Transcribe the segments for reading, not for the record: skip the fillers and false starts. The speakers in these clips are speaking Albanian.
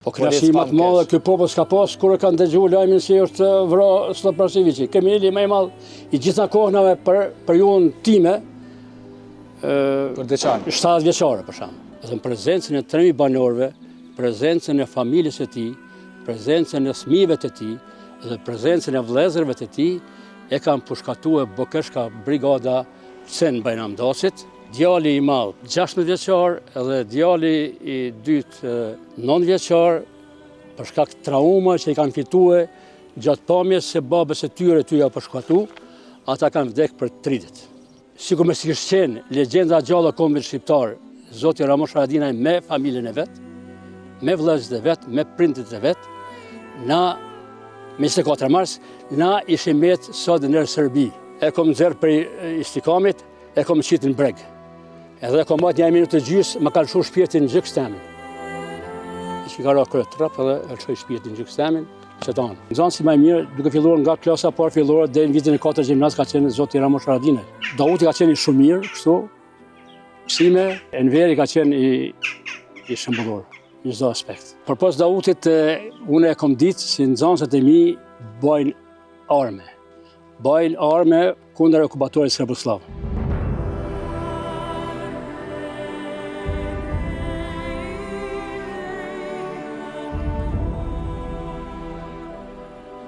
Po kënaqësi ma të madhe ky popull s'ka pas kur e kanë dëgju lajmin se është vra Sllobodan Millosheviqi. Krimineli më i madh i gjitha kohnave për periudhën time për Deçan. 70 vjeçare për shembull. Edhe në prezencën e 3000 banorëve, prezencën e familjes së tij, prezencën e fëmijëve të tij dhe prezencën e vëllezërve të tij e kanë pushkatue Bokeshka brigada Cen Bajram Dacit, djali i madh 16 vjeçar dhe djali i dytë 9 vjeçar për shkak trauma që i kanë fitue gjatë pamjes së babës së tyre tu u pushkatu, ata kanë vdek për 3 ditë. Sikur mos kish qenë legjenda e gjallë e kombit shqiptar, zoti Ramush Haradinaj me familjen e vet, me vëllezërit e vet, me prindërit e vet, na me 24 mars, na ishim met sot në Serbi. E kom nxjerr prej istikamit, e kom qitë në breg. Edhe e kom majtë një minutë e gjysë, më ka lëshu shpirtin në gjoks temin. I që ka ra krejt trap edhe e lëshoi shpirtin në gjoks temin, që tanë. Nxanësi ma i mirë, duke filluar nga klasa parë fillore deri në vitin e 4 gjimnaz ka qenë zoti Ramush Haradinaj. Dauti ka qenë i shumë mirë, kështu, mësime, Enveri ka qenë i, i shembullor në çdo aspekt. Përpos Dautit, unë e kom ditë si nxanësat e mi bajnë arme. Bajnë arme kundër okupatorit serbosllav.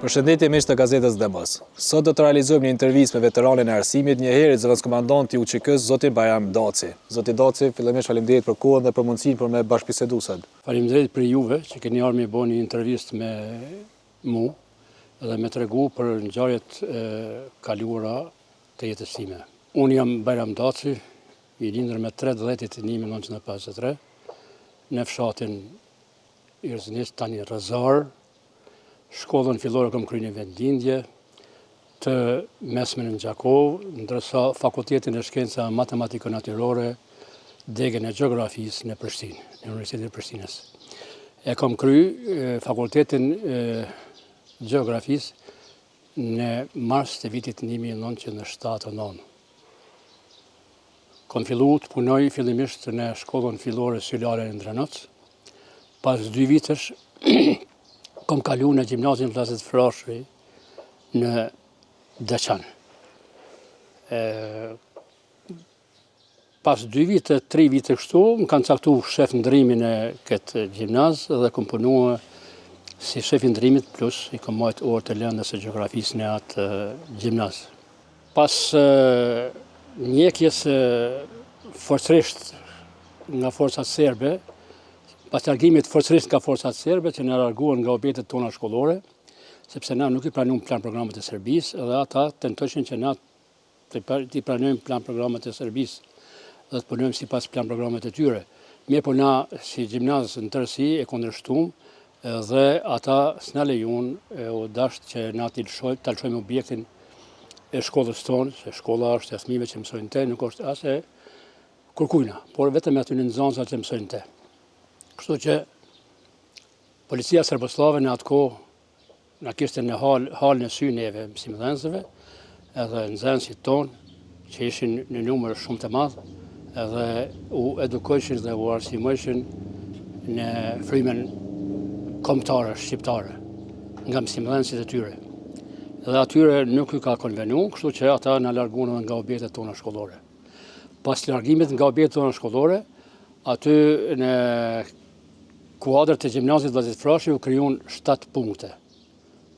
Përshëndetje miq të gazetës Demos. Sot do të realizojmë një intervistë me veteranin e arsimit, njëherit zëvendëskomandant i UÇK-së, zotin Bajram Daci. Zoti Daci, fillimisht faleminderit për kohën dhe për mundësinë për me bashkëbisedu sot. Faleminderit për juve që keni ardhur me bo një intervistë me mu dhe me tregu për ngjarjet e kaluara të jetës time. Unë jam Bajram Daci, i lindur me 3 dhjetit 1953, në fshatin Irzniq, tani Rrezar, shkollën fillore kom kry në vendlindje, të mesmen në Gjakovë, ndërsa fakultetin e shkencave matematiko-natyrore, degën e gjeografisë në Prishtinë, në Universitetin e Prishtinës. E kom kry fakultetin e gjeografisë në mars të vitit 1979. Kom fillu të punoj fillimisht në shkollën fillore Sylale në Drenoc. Pas dy vitesh kom kalu në gjimnazin Vëllezër Frashëri në Deçan. Pas dy vite, tri vite kështu, më kanë caktu shef ndërrimi në këtë gjimnaz dhe kom punu si shef i ndërrimit plus i kom majtë orë të lëndës së gjeografisë në atë gjimnaz. Pas ndjekjes forcërisht nga forcat serbe, pas largimit forcërisht nga forcat serbe që na larguan nga objektet tona shkollore, sepse na nuk i pranum plan programet e Serbisë dhe ata tentojshin që na t'i pranojmë plan programet e Serbisë dhe të punojmë sipas plan programet e tyre. Mirëpo na si gjimnaz në tërësi e kundërshtum dhe ata s'na lejun e u dasht që na të lëshojmë, ta lëshojmë objektin e shkollës tonë, se shkolla është e fëmijëve që mësojnë te, nuk është as e kurkujna, por vetëm e atyne nxënësve që mësojnë te. Kështu që policia serbosllave në atë kohë Na kishte në hal, hal në sy neve mësimdhënësve, edhe nxënësit tonë, që ishin në numër shumë të madh, edhe u edukojshin dhe u arsimojshin në frymën kombëtare shqiptare nga mësimdhënësit e tyre. Dhe atyre nuk ju ka konvenu, kështu që ata na larguan edhe nga objektet tona shkollore. Pas largimit nga objektet tona shkollore, aty në kuadër të gjimnazit Vëllezërit Frashëri u krijuan 7 punkte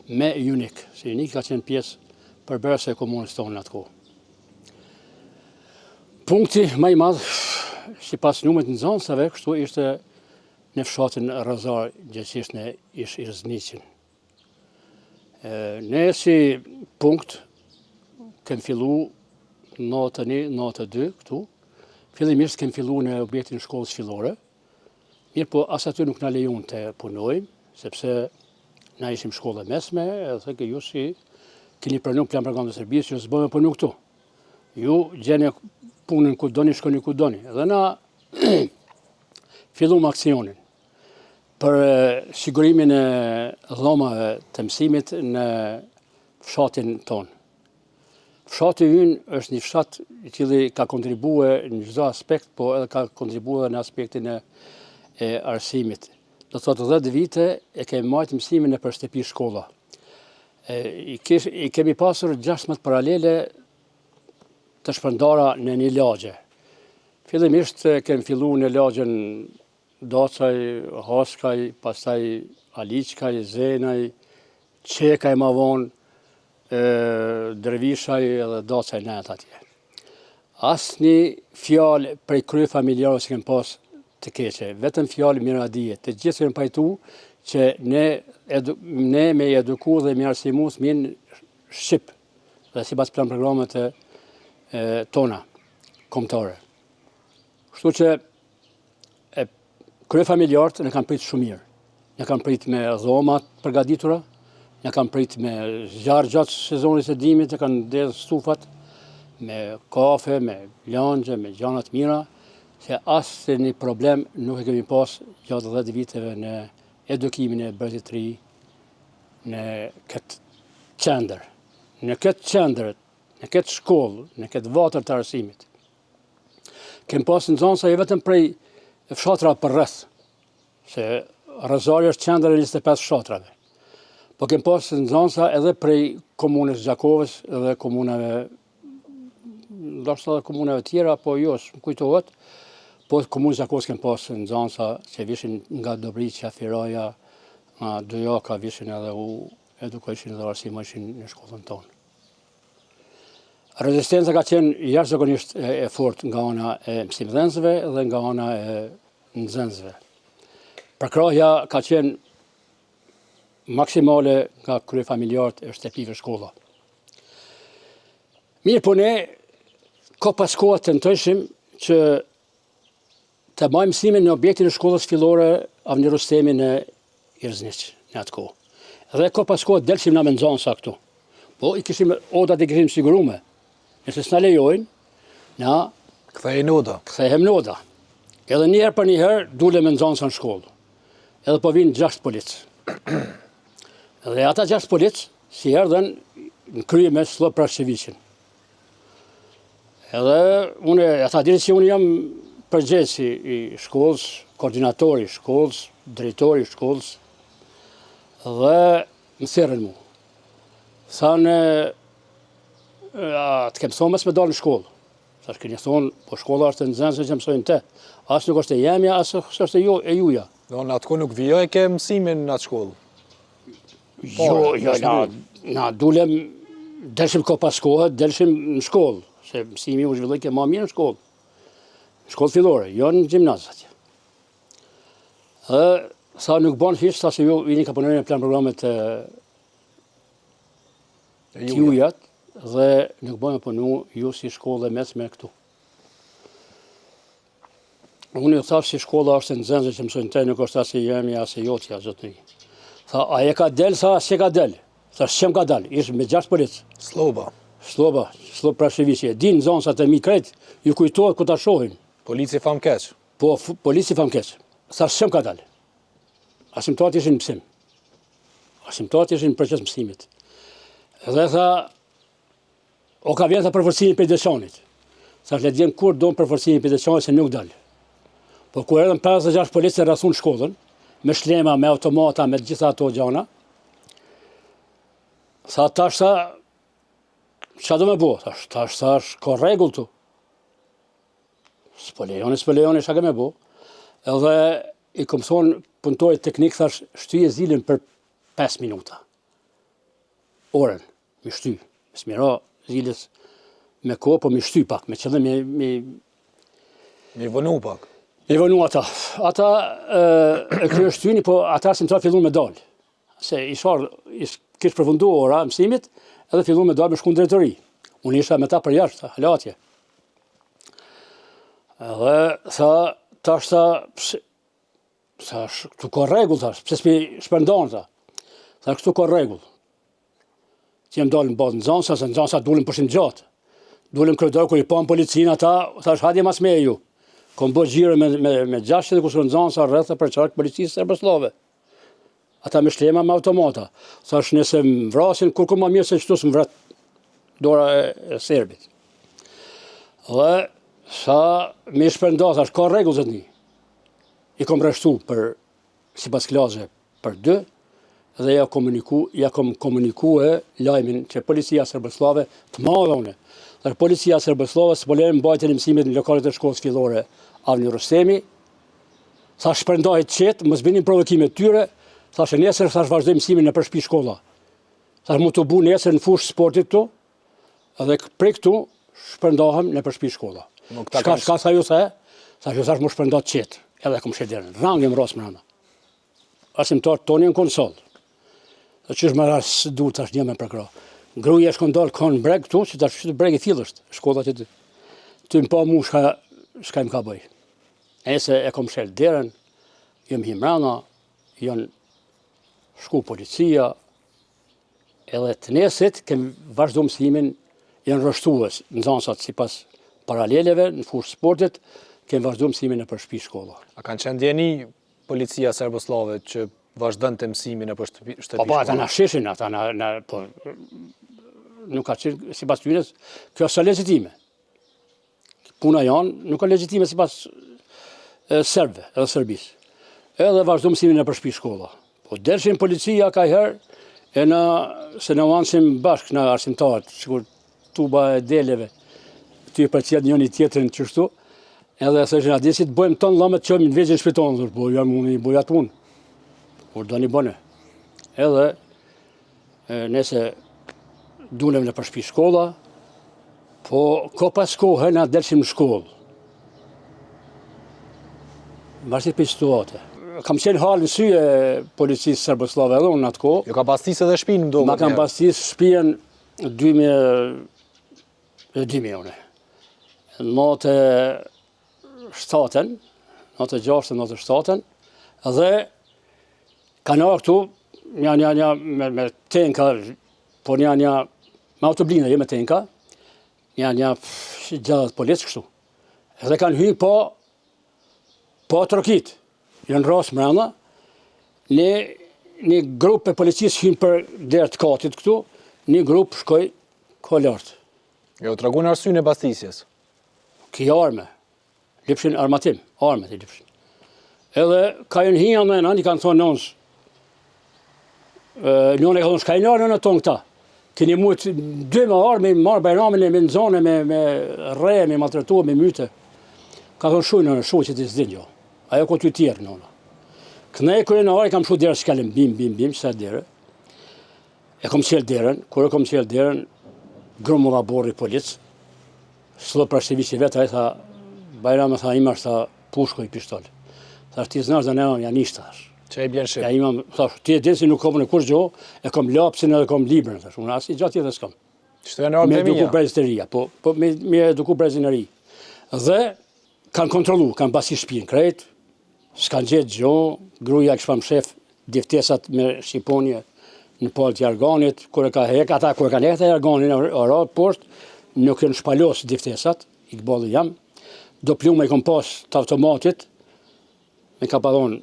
me Junik, se Junik ka qenë pjesë përbërëse e komunës tonë në atë kohë. Punkti më i madh sipas numrit të nxënësve, kështu ishte në fshatin Rrezar, gjegjësisht në ish Irzniqin. Ne si punkt kem fillu 91, 92 këtu. Fillimisht kem fillu në objektin shkollës fillore. Mirëpo as aty nuk na lejun të punojmë, sepse na ishim shkollë e mesme, edhe thojke ju si keni pranu plan program të Serbisë, ju s'bën me punu këtu. Ju gjeni punën ku doni, shkoni ku doni. Dhe na fillum aksionin për sigurimin e dhomave të mësimit në fshatin tonë. Fshati ynë është një fshat i cili ka kontribue në çdo aspekt, po edhe ka kontribue edhe në aspektin e, e arsimit. Do të thotë 10 vite e kemi majtë mësimin nëpër shtëpi shkolla. E, i, kish, i kemi pasur 16 paralele të shpërndara në një lagje. Fillimisht kemi fillu në lagjen Dacaj, Haskaj, pastaj Aliçkaj, Zenaj, Çekaj ma vonë, Dervishaj edhe Dacaj në atë atje. Asnjë fjalë prej kryefamiljarëve s'e kemi pas të keqe, vetëm fjalë miradije, të gjithë janë pajtu që ne, edu, ne me eduku dhe me arsimu fëmijën shqip dhe sipas plan programet e, e, tona kombëtare. Kështu që e kryefamiljarët na kanë prit shumë mirë. Na kanë prit me dhoma të përgatitura, na kanë prit me zjarr gjatë sezonit të dimit, e kanë ndezë stufat, me kafe, me langje, me gjana të mira, se asnjë problem nuk e kemi pas gjatë 10 viteve në edukimin e brezit të ri në këtë qendër. Në këtë qendër, në këtë shkollë, në këtë vatër të arsimit. Kem pas nxënësa jo vetëm prej fshatra përreth, se Rrezari është qendër e 25 fshatrave. Po kem pas nxënësa edhe prej komunës Gjakovës dhe komunave ndoshta edhe komunave tjera, po jo, s'më kujtohet, po komunës Gjakovës kem pas nxënësa që vishin nga Dobriqa, Firaja, nga Dujaka, vishin edhe u edukojshin dhe arsimojshin në shkollën tonë. Rezistenca ka qenë jashtëzakonisht e, e fortë nga ana e mësimdhënësve dhe nga ana e nxënësve. Përkrahja ka qenë maksimale nga kryefamiljarët e shtëpive shkolla. Mirëpo ne, kohë pas kohe tentojshim që Të mbajmë mësimin në objektin e shkollës fillore Avni Rustemi në Irzniq në atë kohë. Dhe kohë pas kohe delshim na me nxënësa këtu. Po i kishim odat i kishim sigurume. Nëse s'na lejojnë, na kthehemi në oda. Kthehem në oda. Edhe një herë për një herë dule me nxënësa në shkollë. Edhe po vinë gjashtë policë. Dhe ata gjashtë policë si erdhën në krye me Sllop Prashqeviqin. Edhe unë, ata dinë që unë jam përgjegjësi i shkollës, koordinatori i shkollës, drejtori i shkollës, dhe më thirrën mu. Thanë, a të kem thonë mos me dalë në shkollë. Thash keni thonë, po shkolla është e nxënësve që mësojnë te. As nuk është e jemja, as është e, jo, e juja. Do në atë kohë nuk vijojke mësimin në atë shkollë? Jo, jo, na, na dulem, delshim kohë pas kohe, delshim në shkollë, se mësimi u zhvillojke ma mirë në shkollë. Në shkollë fillore, jo në gjimnaz atje. Dhe, tha nuk bon hiç, tha se ju jeni ka punoni në plan programet e t'jujat, dhe nuk bon me punu ju si shkollë e mesme këtu. Unë ju thash si shkolla është e nxënësve që mësojnë te, nuk është as e jemja, as e jotja, zotni. Tha, a e ka del, tha, s'e ka del. Tha, s'kem ka dal, ish me gjashtë policë. Slloba. Slloba, Sllob Prasheviqi. E din nxënësat e mi krejt, ju kujtohet kur ta shohin. Polici famkeq. Po, polici famkeq. Tha, s'kem ka dal. Arsimtarët ishin mësim. Arsimtarët ishin në proces mësimit. Dhe tha, o ka vjen tha përforcimi prej Deçanit. Thash le të vjen kur don përforcimi prej Deçanit se nuk dal. Po kur erdhën 56 policë e rrethun shkollën, me shlema, me automata, me të gjitha ato gjana, tha tash tha, çka do me bo? Thash, tash thash, ka rregull tu. S'po lejoni, s'po lejoni, çka ke me bo? Edhe i kom thonë punëtorit teknik, thash, shtyje zilën për 5 minuta. Orën, mi shty, s'mi ra zilës me kohë, po mi shty pak, me qëllim me... Me, mi vonu pak. Mi vonu ata. Ata e, e krye shtyni, po ata arsimtarë fillun me dalë. Se ish ardhë, ish, kish përfundu ora e mësimit, edhe fillun me dalë me shku në drejtori. Unë isha me ta përjashta, hala atje. Edhe, tha, tash tha, pse, tha, këtu ka rregull, tha, pse s'mi shpërndan, tha. Tha, këtu ka rregull. Që jem dalë në bazë nxansa, se nxansa dulën pushim gjatë. Dulën n'korridor, kur i panë policinë ata, thash, hajde mas meje ju. Kom bë xhiro me, me, me 600 kusur nxansa rreth e përqark policisë serbosllave. Ata me shlema me automata. Thash nëse më vrasin, kurrkund ma mirë se qëtu s'më vret dora e, e serbit. Dhe tha me shpërnda, thash, ka rregull zotni. I kom rreshtu për sipas klasëve për dy, dhe ja komuniku, ja kom komunikue lajmin që policia serbosllave të madhe une, dhe policia serbosllave s'po lejon mbajtjen e mësimit në lokalet e shkollës fillore Avni Rustemi, thash shpërndahuni qetë, mos bini n'provokime të tyre, thash nesër, thash vazhdojmë mësimin nëpër shpi shkolla. Thash mu tubu nesër në fushë sportit këtu, dhe prej këtu shpërndahem nëpër shpi shkolla. Shka, shka, tha ju the, thash ju thash mu shpërnda qetë, edhe kom mshel derën, rangë më rosë mrena. Arsimtarët tonë janë konë sallë. Dhe qysh më rasë du tash një me përkra. Gruja shkon dalë kanë breg këtu, që tash që breg i thellë është, shkolla që të, të më pa mu shka, shka më ka bëj. E se e kom mshel derën, jam hi mrena, janë shku policia, edhe të nesrit kem vazhdu mësimin, janë rreshtues nxënësat sipas paraleleve në fushë sportit, kem vazhdu mësimin nëpër shpi shkolla. A kanë qenë n'dijeni policia serbosllave që vazhdonte mësimin nëpër shtëpi shkolla? Po, po, ata na shishin, ata na, na po, nuk ka qenë, sipas tyre, kjo s'është legjitime. Puna jonë nuk ka legjitime sipas serbëve edhe Serbisë. Edhe vazhdu mësimin nëpër shpi shkolla. Po delshin policia ka herë, e na, se na u anshim bashkë na arsimtarët, sikur tuba e deleve, ty e përcjell njëni tjetrin qështu, edhe thëshin a di si të bëjmë tonë lëmët që në vegjën shpiton, dhe po jam unë i bëj atë punë, kur do një bëne. Edhe, e, nëse dulem nëpër shpi shkolla, po ko pas kohë na delshim në shkollë. Mbasi për situate. Kam qenë halë në sy e policisë serbosllave edhe unë në atë kohë. Ju ka bastis edhe shpinë më duket. Ma kanë bastis shpijen 2002 une. Note shtatën, note gjashtën, note shtatën, dhe kanë ardhur këtu, një, një, një, me, me tenka, po një, një, me autoblinda, jo me tenka, një, një, 60 policë kështu. Edhe kanë hy po, po trokit, janë rrasë mrena, një, një grup e policisë hynë për derë të katit këtu, një grup shkoi ko lartë. Jo, tregun arsyen e bastisjes. Ki arme, lypshin armatim, arme të lypshin. Edhe ka janë hi mrena, i kanë thonë nonës, Nëna ka thonë, shka i nërë në tonë këta? Keni mujtë dy me armë, me marrë Bajramin e me nxonë, me, me rre, me maltretu, me myte. Ka thonë, shuj nënë, shuj që ti s'din gjo. Ajo ko ty tjerë, nëna. Kënej kur e në arë, kam shu derë shkelëm, bim, bim, bim, që derë. E kom çelë derën, kur e kom çelë derën, grumulla burri polic, Sllo Prasheviqi vetë, ai tha, Bajram, tha, imash, tha, pushko i pistol. Thash, ti znash dhe ne janë ishtë, thash. Që i bjen shqip? Ja imam, thash, ti e din si nuk kom në kurgjo, e kom lapsin edhe kom librën, thash, unë asnjë gja tjetër s'kom. Qëto janë armë të mia? Me eduku brezin e ri, po, po me, me eduku brezin e ri. Dhe kanë kontrollu, kanë bastis shpinë krejt, S'kan gjetë gjo, gruja kish pa mshef diftesat me shqiponje në palë të jarganit, kur e ka hek, ata kur e kanë hek jarganin, o ra poshtë, nuk janë shpalos diftesat, Ikballi jam, do pluma i kom pas të automatit, me ka pa dhonë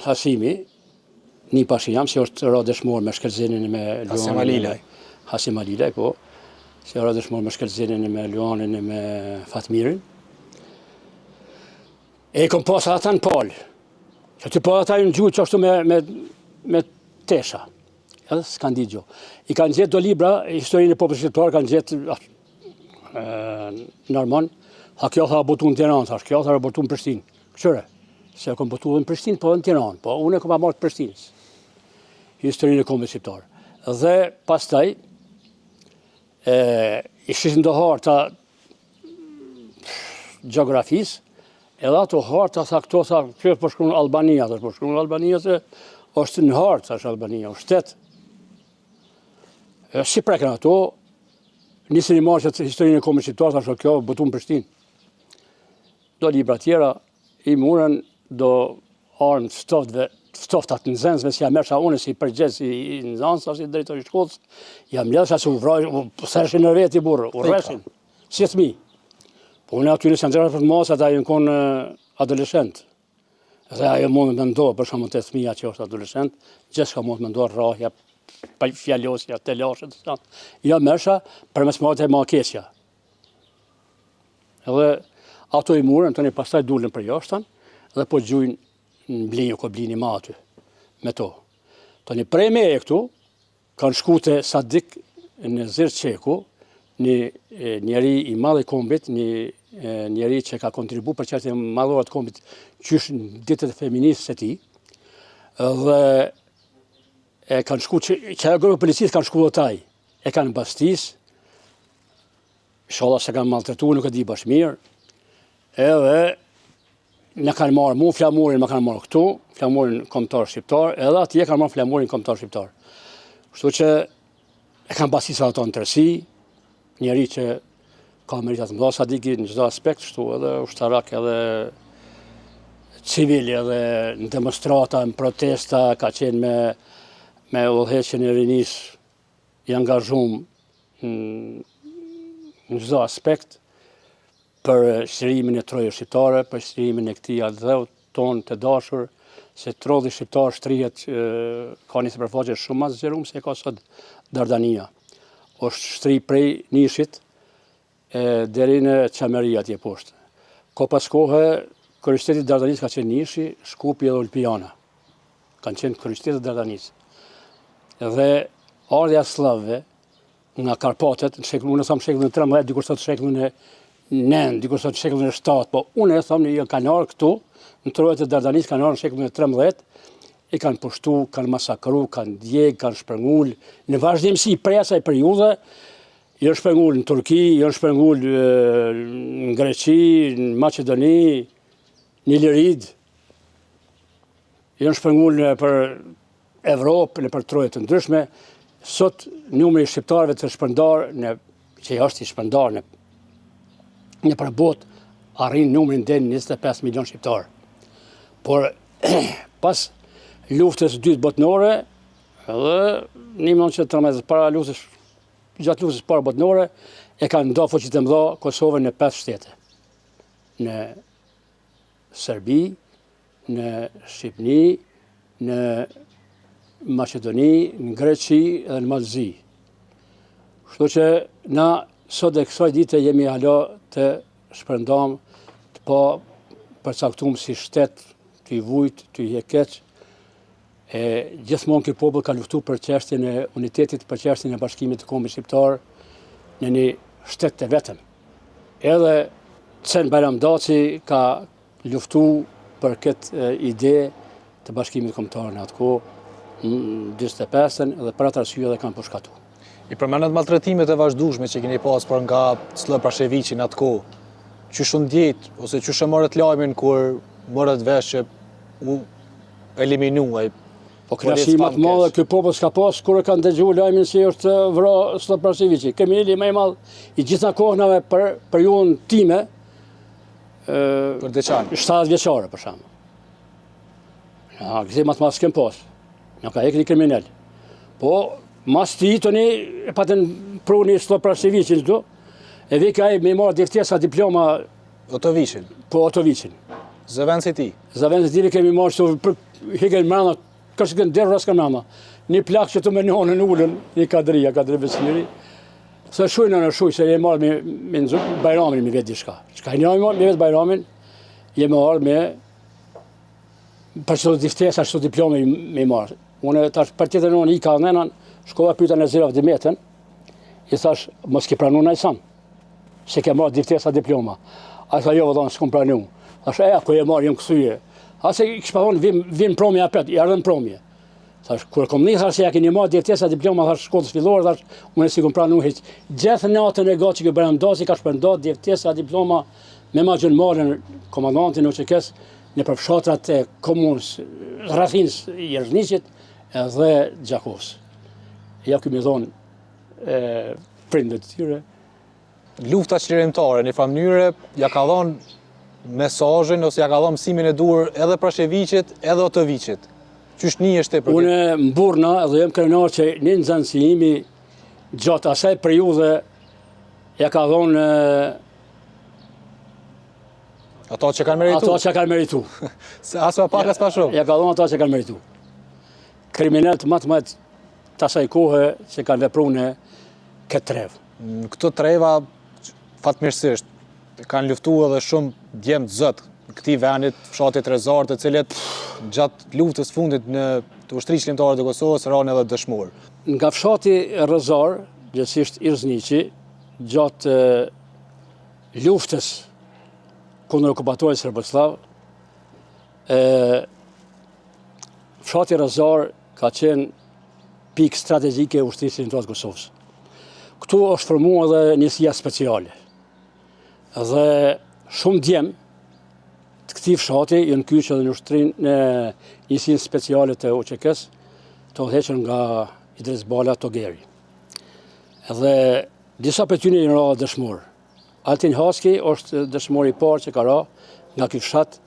Hasimi, nipashi jam, se është ra dëshmor me Shkëlzenin e me Luanin. Hasim Alilaj. Hasim Alilaj, po, se ra dëshmor me Shkëlzenin e me Luanin e me Fatmirin. E i kom pas ata në palë. Që ty po ata janë gjujtë qashtu me, me, me tesha. Edhe s'kanë ditë gjo. I kanë gjetë do libra, historinë e popullit shqiptar, kanë gjetë në Armon. Ha kjo tha botu në Tiranë, thash, kjo tha botu në Prishtinë. Këqyre, se e kom botu dhe në Prishtinë, po dhe në Tiranë, po unë e kom marrë të Prishtinës. Historinë e kombit shqiptar. Dhe pastaj, e, i shishin do harta gjeografisë, edhe ato harta, tha këto, tha, kjo po shkruan Albania, tha, po shkruan Albania se është në hartë, tha, është Albania, është shtet. E, si prekën ato, nisën i marrë që historinë e kombit shqiptar, tha, kjo botu në Prishtinë. Do libra tjera, i murën do armë të ftoftëve, të ftofta të nxënësve, si ja merrsha unë si përgjegjës i, i nxënësve, si drejtor i shkollës, ja mbledhsha se u vraj, u thërshin në veti burrë, u rreshin, si fëmi. Po unë aty në sandra për mos ata janë konë adoleshent. Dhe ajo mund të mendoj për shembull te fëmia që është adoleshent, gjithçka mund të mendoj rrahja, pa fjalosja, telashet, sa. Ja merrsha për mos më ma keqja. Edhe ato i murën, tani pastaj dulën për jashtën dhe po gjujnë. Në Blinjë, ko Blini ma aty, me to. Tani prej meje këtu, kanë shku te Sadik Nezir Çeku, një njeri i madh i kombit, një njeri që ka kontribu për çështje madhore të kombit qysh në ditët e fëminisë së tij, dhe e kanë shku, që, që ajo grup e policisë kanë shku dhe te ai, e kanë bastis, Ishalla s'e kanë maltretu, nuk e di bash mirë. Edhe na kanë marrë mu flamurin, ma kanë marrë këtu, flamurin kombëtar shqiptar, edhe atje kanë marrë flamurin kombëtar shqiptar. Kështu që e kanë bastis ato në tërsi, njeri që ka merita të mëdha Sadiki në çdo aspekt, kështu edhe ushtarak edhe civil edhe në demonstrata, në protesta, ka qenë me me udhëheqjen e rinisë i angazhum në çdo aspekt për çlirimin e trojeve shqiptare, për çlirimin e këtij atdheut tonë të dashur, se trolli shqiptar shtrihet ka një sipërfaqe shumë ma të zgjerume se e ka sot Dardania. Është shtri prej Nishit e deri në Çamëri atje poshtë. Ka pas kohë kryeqyteti i Dardanisë ka qenë Nishi, Shkupi edhe Ulpiana. Kanë qenë kryeqytetet e Dardanisë. Dhe ardhja e sllavëve nga Karpatet, në shekullin, unë e them shekullin e 13, dikush thotë shekullin e 9, dikush thotë shekullin e 7, po unë e them një kanë ardhur këtu, në trojet e Dardanisë kanë ardhur në shekullin e 13, i kanë pushtu, kanë masakru, kanë djeg, kanë shpërngul, në vazhdimësi prej asaj periudhe, janë shpërngul në Turqi, janë shpërngul në Greqi, në Maqedoni, në Ilirid, janë shpërngul nëpër Evropë, nëpër troje të ndryshme. Sot numri i shqiptarëve të shpërndarë në që është i shpërndarë në nëpër botë arrin numrin deri në 25 milion shqiptarë. Por pas luftës së dytë botërore, edhe 1913 para luftës gjatë luftës parë botërore e kanë nda fuqitë e mëdha Kosovën në pesë shtete. Në Serbi, në Shqipni, në Maqedoni, në Greqi dhe në Mal të Zi. Kështu që na sot e kësaj dite jemi hala të shpërndam të papërcaktum si shtet, tu i vujt, tu i hek keq, e gjithmonë ky popull ka luftu për çështjen e unitetit, për çështjen e bashkimit të kombit shqiptar në një shtet të vetëm. Edhe Cen Bajram Daci ka luftu për këtë ide të bashkimit kombëtar në atë kohë, në 45-ën dhe për atë arsye edhe kanë pushkatu. I përmendët maltretimet e vazhdueshme që keni pas për nga Sllo Prasheviqi në atë kohë. Qysh u ndjetë, ose qysh e morët lajmin kur morët vesh që u eliminua ai Po kënaqësi më të madhe ky popull s'ka pas kur e kanë dëgju lajmin se është vra Sllo Prasheviqi. Krimineli më i madh i gjitha kohnave për periudhën time për Deçan. 70 vjeçare për shembull. Ja, gëzim më të madh s'kem pas. Na ka hek një kriminel. Po, mas tij tani e patën pru një Sllo Prasheviqin këtu. E vike ai me marrë dëftesa diploma Otoviqin. Po Otoviqin. Zëvendësi i tij. Zëvendësi i tij kemi marrë këtu për hikën mrena, kërshë derë rrasë mrena. Një plak që të me nonën ulën, një Kadria, Kadri Besiri. Se shuj në në shuj, se jemi ardhë me, me nëzë Bajramin me vetë diçka. Çka jemi ardhë me vetë Bajramin, jemi ardhë me për qëto dëftesa, qëto diplome me marrë. Unë tash për tjetër nënë i ka nënën, shkova pyta Nezir Avdimetën, i thash, mos ke pranu naj sen. Se ke marrë dëftesa diploma. Ai tha, jo, vëlla, s'kom pranu. Thash, e, ku e marrë, jam kthye. A se i kishë pa thonë, vim, vim promje apet, i ardhën promje. Thash, kur kom ni, thash, se ja keni marrë dëftesa diploma, thash, shkollës fillore, thash, unë s'i kom pranu hiç. Gjithë natën e gatë që ky Bajram Daci ka shpërnda dëftesa diploma me Magjon Malën, komandantin e UÇK-së, nëpër fshatrat e komunës, rrethinës Jerzhnicit edhe Gjakovës. Ja kemi dhonë e prindët të tyre. Lufta çlirimtare në një farë mënyre ja ka dhënë mesazhin ose ja ka dhënë mësimin e duhur edhe Prasheviqit edhe Otoviqit. Qysh nihesh ti për Unë mburrna dhe jam krenar që një nxënës i imi gjatë asaj periudhe ja ka dhënë Ato që kanë meritu. Ato që kanë meritu. Se as më pak as më shumë. Ja ka dhënë ato që kanë meritu. Kriminelët më të mëdhenj të asaj kohe që kanë vepru në këtë trevë. Në këto treva, fatmirësisht, kanë luftu edhe shumë djem të zot. këtij vendit, fshatit Rezar, të cilët gjatë luftës fundit në të ushtrisë çlirimtare të Kosovës ranë edhe dëshmorë. Nga fshati Rezar, gjegjësisht Irzniqi, gjatë luftës kundër okupatorit serbosllav, e fshati Rezar ka qenë pikë strategjike e ushtrisë çlirimtare të Kosovës. Këtu është formuar edhe njësia speciale. Dhe shumë djem të këtij fshati janë kyçë edhe në ushtrinë në njësinë speciale të UÇK-së, të udhëhequr nga Idriz Bala Togeri. Dhe disa prej tyne janë ra dëshmorë. Altin Haski është dëshmori i parë që ka ra nga ky fshat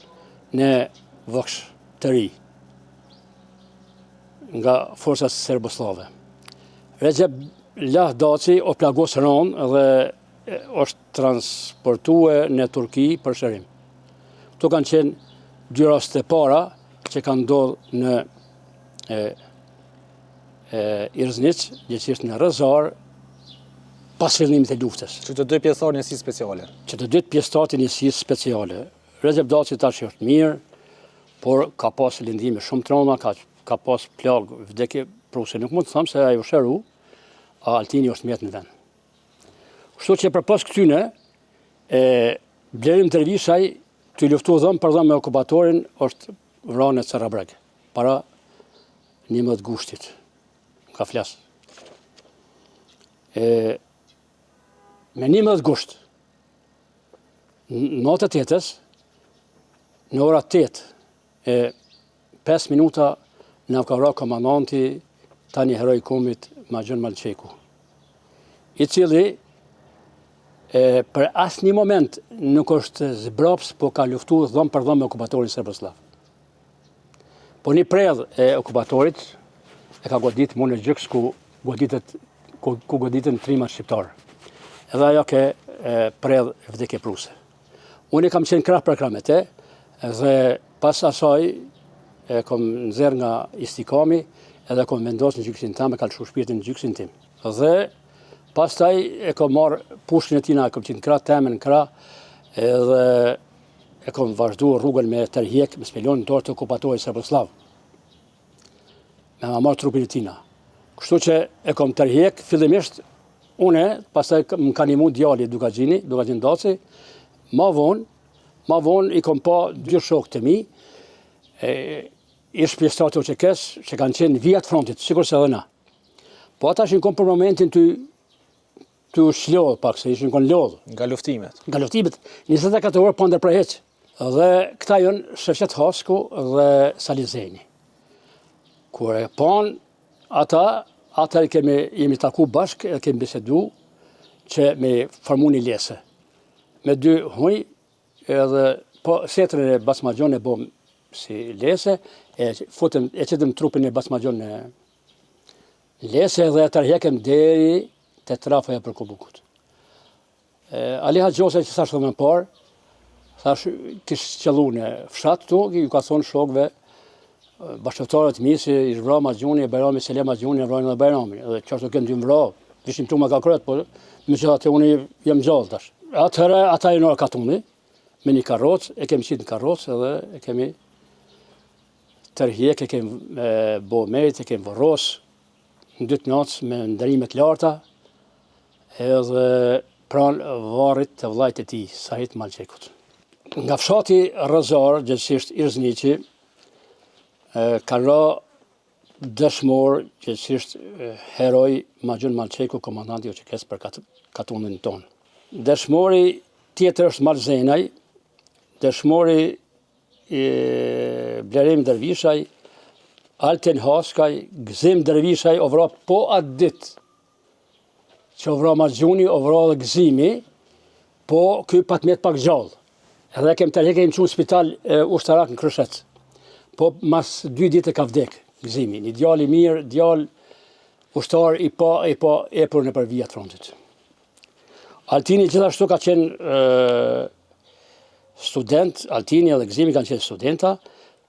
në Voksh të Ri nga forcat serbosllave. Rexhep Lah Daci o plagos rëndë dhe është transportue në Turki për shërim. Këto kanë qenë dy raste të para që kanë ndodhë në e, e, Irzniq, gjegjësisht në Rezar, pas fillimit të luftës. Që të dy pjesëtarë njësisë speciale? Që të dy pjesëtarë të njësisë speciale. Rexhep Daci tash është mirë, por ka pas lëndime shumë të rënda, ka, ka pas plagë vdekjeprurëse. Nuk mund të them se ai u shëru, a Altini është mjetë në vend. Kështu që përpos këtyne, e, Blerim Dervishaj, tu luftu dhëmbë për dhëmbë me okupatorin, është vra në Cërrabreg, para 11 gushtit, ka flas. E, me 11 gusht, natën e tetës, në ora 8 e 5 minuta na ka vra komandanti tani heroi i kombit Magjon Malçeku, i cili e, për asnjë moment nuk është zbraps, po ka luftu dhëmbë për dhëmbë me okupatorin serbosllav. Po një predhë e okupatorit e ka godit mu në gjoks ku goditet ku, ku goditen trimat shqiptarë. Edhe ajo ke predhë vdekjeprurëse. Unë kam qenë krah për krah me te dhe pas asaj e kom nxjerr nga istikami edhe kom vendos në gjyksin tem, e ka lëshu shpirtin në gjyksin tim. Dhe pastaj e kom marrë pushkën e tina, e kom qitë në krah temen në krah, edhe e kom vazhdu rrugën me tërhjek, mos me lonë në dorë të okupatorit serbosllav, me ma marrë trupin e tina. Kështu që e kom tërhjek, fillimisht, une, pastaj më ka nimu djali Dukagjini, Dukagjin Daci, ma vonë, ma vonë i kom pa dy shokë të mi, e, ish pjesëtarë të UÇK-së, që kanë qenë në vijat frontit, sikurse edhe na. Po ata ishin konë për momentin të Tu u shlodhë pak, se ishin konë lodhë. Nga luftimet. Nga luftimet, 24 orë pa ndërpre hiç. Dhe këta janë Shefqet Hasku dhe Sali Zeni. Kur e panë ata, atëherë kemi, jemi taku bashkë e kemi bisedu që me formu një lese. Me dy hunj edhe po setrën e Bacë Magjon e bom si lese, e futëm, e qitëm trupin e Bacë Magjon në Lese edhe e tërhjekëm deri te trafoja e Përkubukut. Ali Haxhosaj që thashë dhe më parë, thash kish qëllu në fshat këtu, ju ka thonë shokëve bashkëluftëtarëve të mi se ish vra Magjoni e Bajrami s'e le Magjonin e vrajnë edhe Bajramin. Edhe qashtu kënë dy vra, vishin plumba ka kryet, po megjithatë unë jam gjallë tash. Atëherë ata janë ardh katuni me një karrocë, e kemi qitë në karrocë edhe e kemi Tërhjek e kemi bo mejt, e kemi vorros, në dy të natës me nderime të larta, edhe pranë varrit të vllait të tij, Sahit Malçekut. Nga fshati Rrezar, gjegjësisht Irzniqi, kanë ra dëshmor, gjegjësisht heroi Magjon Malçeku, komandanti i UÇK-së për katunin tonë. Dëshmori tjetër është Mal Zenaj, dëshmori Blerim Dervishaj, Altin Haskaj, Gëzim Dervishaj, o vra po atë ditë që o vra Magjuni, o vra dhe Gëzimi, po ky pat met pak gjallë. Edhe e kem tërhek e kem çu në spital e, ushtarak në Krushec. Po mas dy ditë ka vdek Gëzimi, një djalë i mirë, djalë ushtar i pa i pa epur nëpër vijat frontit. Altini gjithashtu ka qenë student, Altini edhe Gëzimi kanë qenë studenta,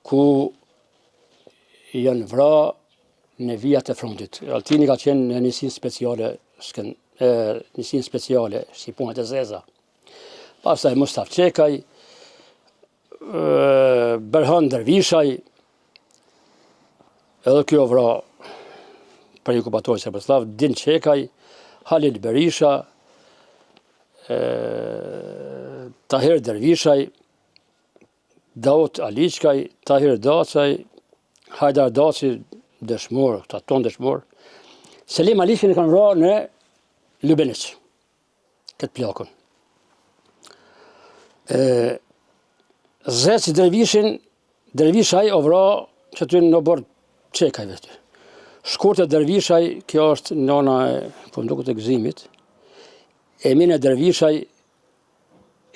ku janë vra në vijat e frontit. Altini ka qenë në njësinë speciale, skën, e, njësinë speciale, Shqiponjat e Zeza. Pastaj Mustaf Çekaj, Berhan Dervishaj, edhe ky u vra prej okupatorit serbosllav, Din Çekaj, Halil Berisha, Tahir Dervishaj, Daut Aliçkaj, Tahir Dacaj, Hajdar Daci, dëshmor, këta tonë dëshmor. Selim Aliçkajn e kanë vra në Lubeniq, këtë plakun. E, Zec Dervishin, Dervishaj o vra qaty në oborr Çekajve aty. Shkurte Dervishaj, kjo është nona e, po më duket e Gëzimit, Emine Dervishaj,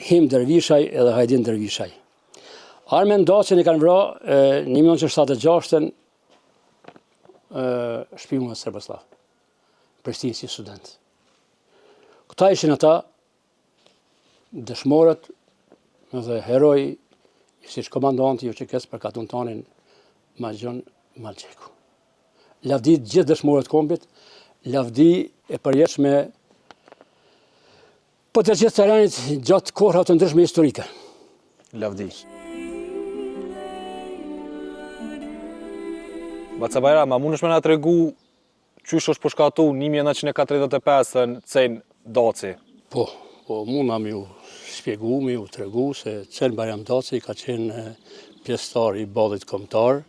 Him Dervishaj edhe Hajdin Dervishaj. Armen Dacin e kanë vra në 1976-ën shpijunat serbosllav, Prishtinë si student. Këta ishin ata dëshmorët dhe heroi si komandanti i UÇK-së për katun tonin Magjon Malgjeku. Lavdi të gjithë dëshmorët kombit, lavdi e përjetshme Për të gjithë të rënit gjatë kohërave të ndryshme historike. Lavdi. Baca Bajram, a mundesh me na tregu qysh është pushkatu 1945-ën Cen Daci? Po, po muna me ju shpjegu, me ju tregu se Cen Bajram Daci ka qenë pjesëtar i Ballit Kombëtar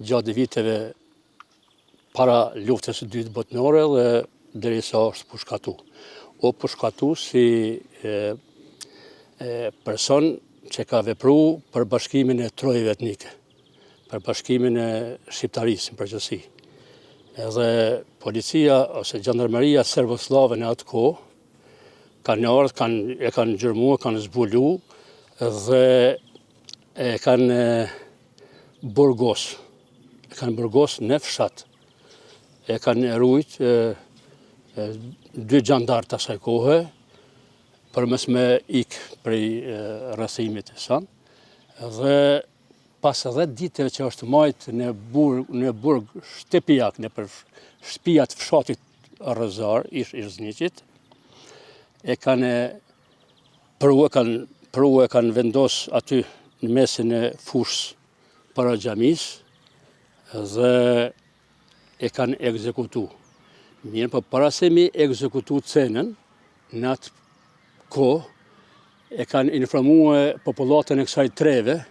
gjatë viteve para luftës së dytë botnore dhe derisa është pushkatu. U pushkatu si e, e, person që ka vepru për bashkimin e trojeve etnike, për bashkimin e shqiptarisë në përgjithësi. Edhe policia ose xhandarmeria serbosllave në atë kohë kanë ardhë, kanë, e kanë gjurmu, e kanë zbulu dhe e kanë burgos. E kanë burgos në fshat. E kanë rujt e, e, dy xhandarë të asaj kohe, për mos me ik prej rrethimit e san. Dhe pas 10 ditëve që është majt në burg, në burg shtëpiak, nëpër shtëpia të fshatit Rrëzar, ish Irzniqit, e kanë pru, e kanë pru, e kanë vendos aty në mesin e fushës para xhamisë dhe e kanë ekzekutu. Mirëpo para se me ekzekutu Cenën, në atë kohë, e kanë informue popullatën e kësaj treve,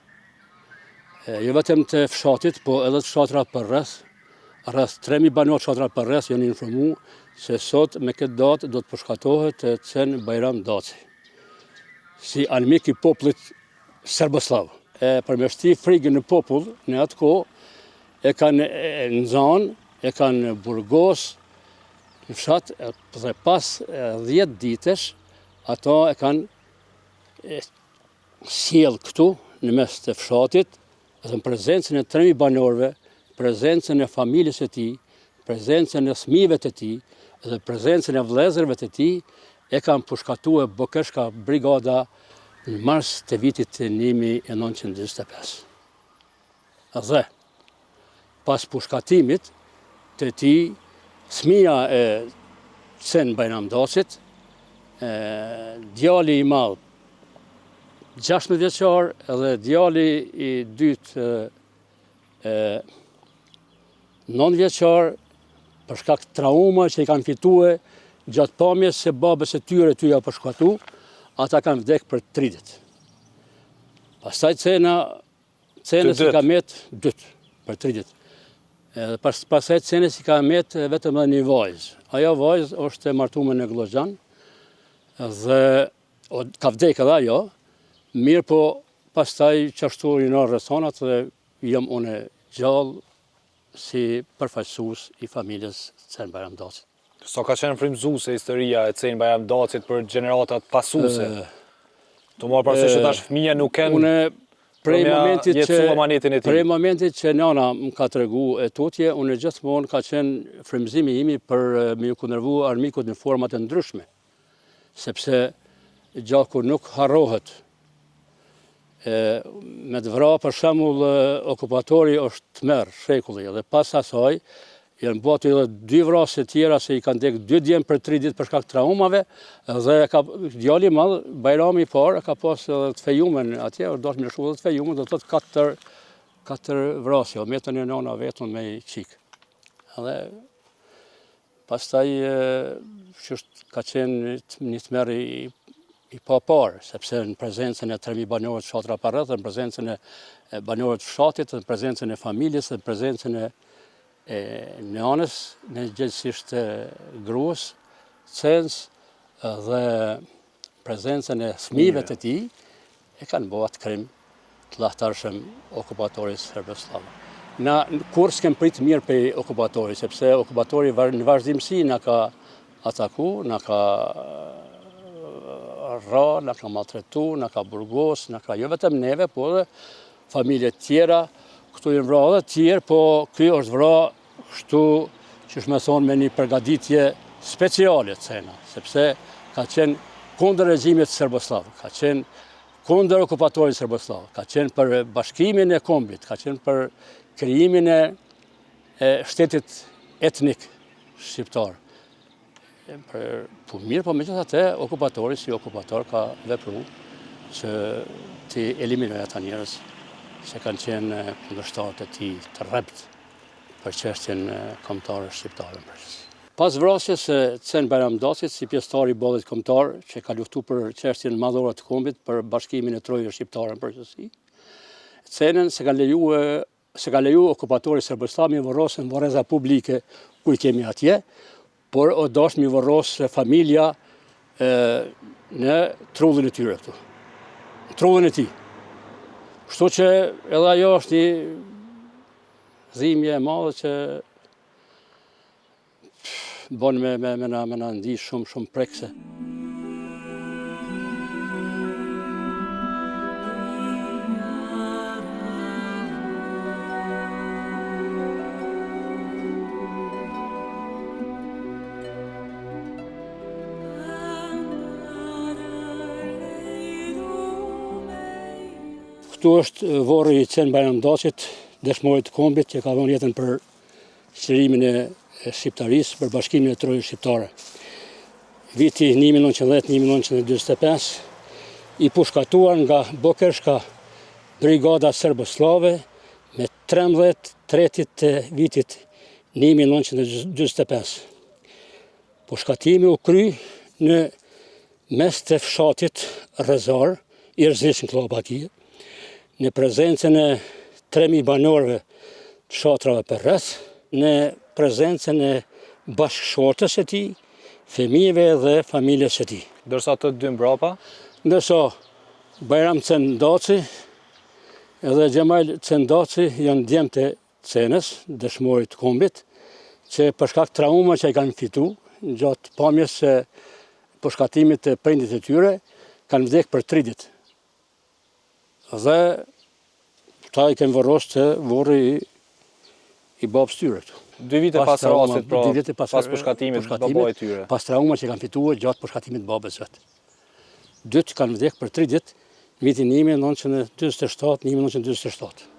jo vetëm të fshatit, po edhe të fshatrave përreth, rreth 3.000 banorë fshatrave përreth janë informu se sot me këtë datë do të pushkatohet Cen Bajram Daci, si armik i popullit serbosllav. E për me shti frigën në popull në atë kohë, e kanë nxanë, e kanë burgos në fshat dhe pas 10 ditësh ato e kanë sjell këtu në mes të fshatit dhe në prezencën e 3000 banorëve, prezencën e familjes së tij, prezencën e fëmijëve të tij dhe prezencën e vëllezërve të tij, e kanë pushkatue Bokeshka brigada në mars të vitit 1945. Dhe, pas pushkatimit të tij, fëmija e Cen Bajram Dacit, djali i madh 16 vjeçar dhe djali i dytë 9 vjeçar për shkak trauma që i kanë fitue gjatë pamjes së babës së tyre tu u pushkatu, ata kanë vdek për 3 ditë. Pastaj Cena Cenës i ka met dytë, për 3 ditë. Edhe pas, pastaj Cenës i ka met vetëm edhe një vajzë. Ajo vajzë është e martume në Gllogjan dhe o, ka vdek edhe ajo, mirëpo pastaj qashtu i në rrethanat dhe jam unë gjallë si përfaqësues i familjes Cen Bajram Dacit. Sa ka qenë frymëzuese historia e Cen Bajram Dacit për gjeneratat pasuese? Tu marrë parasysh që tash fëmija nuk kanë Unë prej momentit që e tij. Prej momentit që nana më ka tregu e tutje, unë gjithmonë ka qenë frymëzimi imi për me ju kundërvu armikut në format e ndryshme. Sepse gjaku nuk harrohet. E, me të vra për shembull okupatori është tmerr shekulli dhe pas asaj Janë bo aty edhe dy vrasje tjera se i kanë dek dy djem për tri ditë për shkak traumave dhe ka djali i madh Bajrami i parë ka pas edhe të fejumen atje, është dashur me lëshu edhe të fejumen, do të thotë katër katër vrasje, o metën e nona vetëm me i çikë. Edhe pastaj që është ka qenë një tmerr i i paparë, sepse në prezencën e 3.000 banorëve të fshatrave përreth, në prezencën e banorëve të fshatit, në prezencën e familjes, në prezencën e e nënës, në gjegjësisht gruas, Cenës dhe prezencën e fëmijëve të tij, e kanë bo atë krim të llahtarshëm okupatori serbosllav. Na kurrë s'kem prit mirë prej okupatorit, sepse okupatori në vazhdimësi na ka ataku, na ka rra, na ka maltretu, na ka burgos, na ka jo vetëm neve, po edhe familje tjera, këtu janë vra edhe tjerë, po ky është vra kështu qysh me thonë me një përgatitje speciale Cena, sepse ka qenë kundër regjimit serbosllav, ka qenë kundër okupatorit serbosllav, ka qenë për bashkimin e kombit, ka qenë për krijimin e shtetit etnik shqiptar. Për, po mirë, po megjithatë, okupatori si okupator ka vepru që t'i eliminojë ata njerëz që kanë qenë kundërshtarët e tij të rreptë për çështjen kombëtare shqiptare në përgjithësi. Pas vrasjes së Cen Bajram Dacit si pjesëtar i Ballit Kombëtar që ka luftu për çështjen madhore të kombit për bashkimin e trojeve shqiptare në përgjithësi, Cenën s'e ka leju S'e ka leju okupatori serbosllav mi vorros në vorreza publike ku i kemi atje, por o dasht mi vorros familja e, në trullin e tyre këtu. Në trullin e tij. Kështu që edhe ajo është një dhimbje e madhe që Bon me, me, me, na, me na ndi shumë, shumë prekëse. Këtu është vorri i Cen Bajram Dacit, dëshmorit të kombit që ka dhënë jetën për çlirimin e shqiptarisë për bashkimin e trojeve shqiptare. Viti 1910-1945, i pushkatuar nga Bokershka Brigada Serbosllave me 13 tretit të vitit 1945. Pushkatimi u kry në mes të fshatit Rrezar, Irzniq në Kllapaki, në prezencën e 3.000 banorëve të fshatrave përreth, në prezencën e bashkëshortes së tij, fëmijëve dhe familjes së tij. Ndërsa të dy mbrapa? Ndërsa Bajram Cen Daci edhe Xhemajl Cen Daci janë djemtë e Cenës, dëshmorit të kombit, që për shkak trauma që i kanë fitu, gjatë pamjes së pushkatimit të prindit të tyre, kanë vdek për tri ditë. Dhe ta i kemi vorros te vorri i, i babës tyre këtu. Dy vite pas, pas rastit, pra, dy vite pas, pas pushkatimit, pushkatimit babait tyre. Pas trauma që kanë fituar gjatë pushkatimit babës vet. Dytë kanë vdek për tri ditë, në vitin 1947, 1947.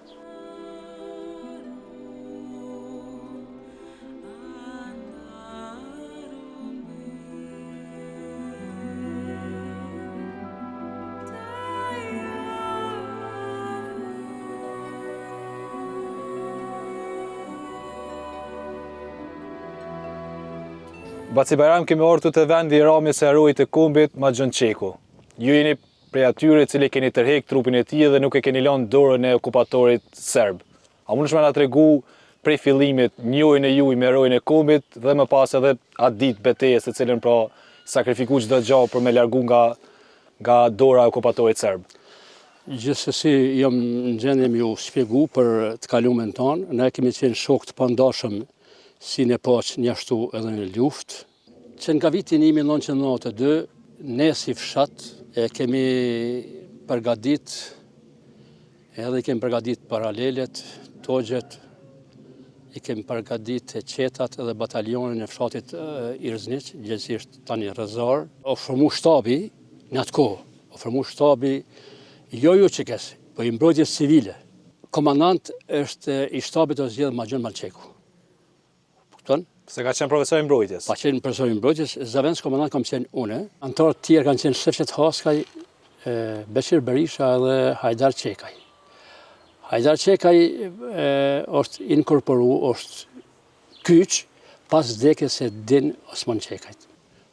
Baci Bajram kemi ardhur te vendi i ramjes së heroit të kombit, Magjon Çeku. Ju jeni prej atyre cili keni tërhek trupin e tij dhe nuk e keni lënë dorën e okupatorit serb. A mundesh me na tregu prej fillimit njohjen e juaj me heroin e kombit dhe më pas edhe atë ditë betejës të cilën pra sakrifiku çdo gjë për me largu nga nga dora e okupatorit serb? Gjithsesi jam në gjendje me ju shpjegu për të kalumen tonë. Ne kemi qenë shokë të pandashëm si në paqe njashtu edhe në luftë. Që nga viti 1992, ne si fshat e kemi përgadit, edhe i kemi përgadit paralelet, togjet, i kemi përgadit çetat edhe batalionin e fshatit Irzniq, gjegjësisht tani Rrezar. U formu shtabi në atë kohë, u formu shtabi jo i UÇK-së, po i mbrojtjes civile. Komandant është i shtabit është zgjedhë Magjon Malçeku. Kupton? Se ka qenë profesor i mbrojtjes. Ka qenë profesor i mbrojtjes, zëvendës komandant kam qenë unë. Anëtarët tjerë kanë qenë Shefqet Haskaj, Beqir Berisha dhe Hajdar Çekaj. Hajdar Çekaj është inkorporu, është kyç pas vdekjes së Din Osman Çekajt.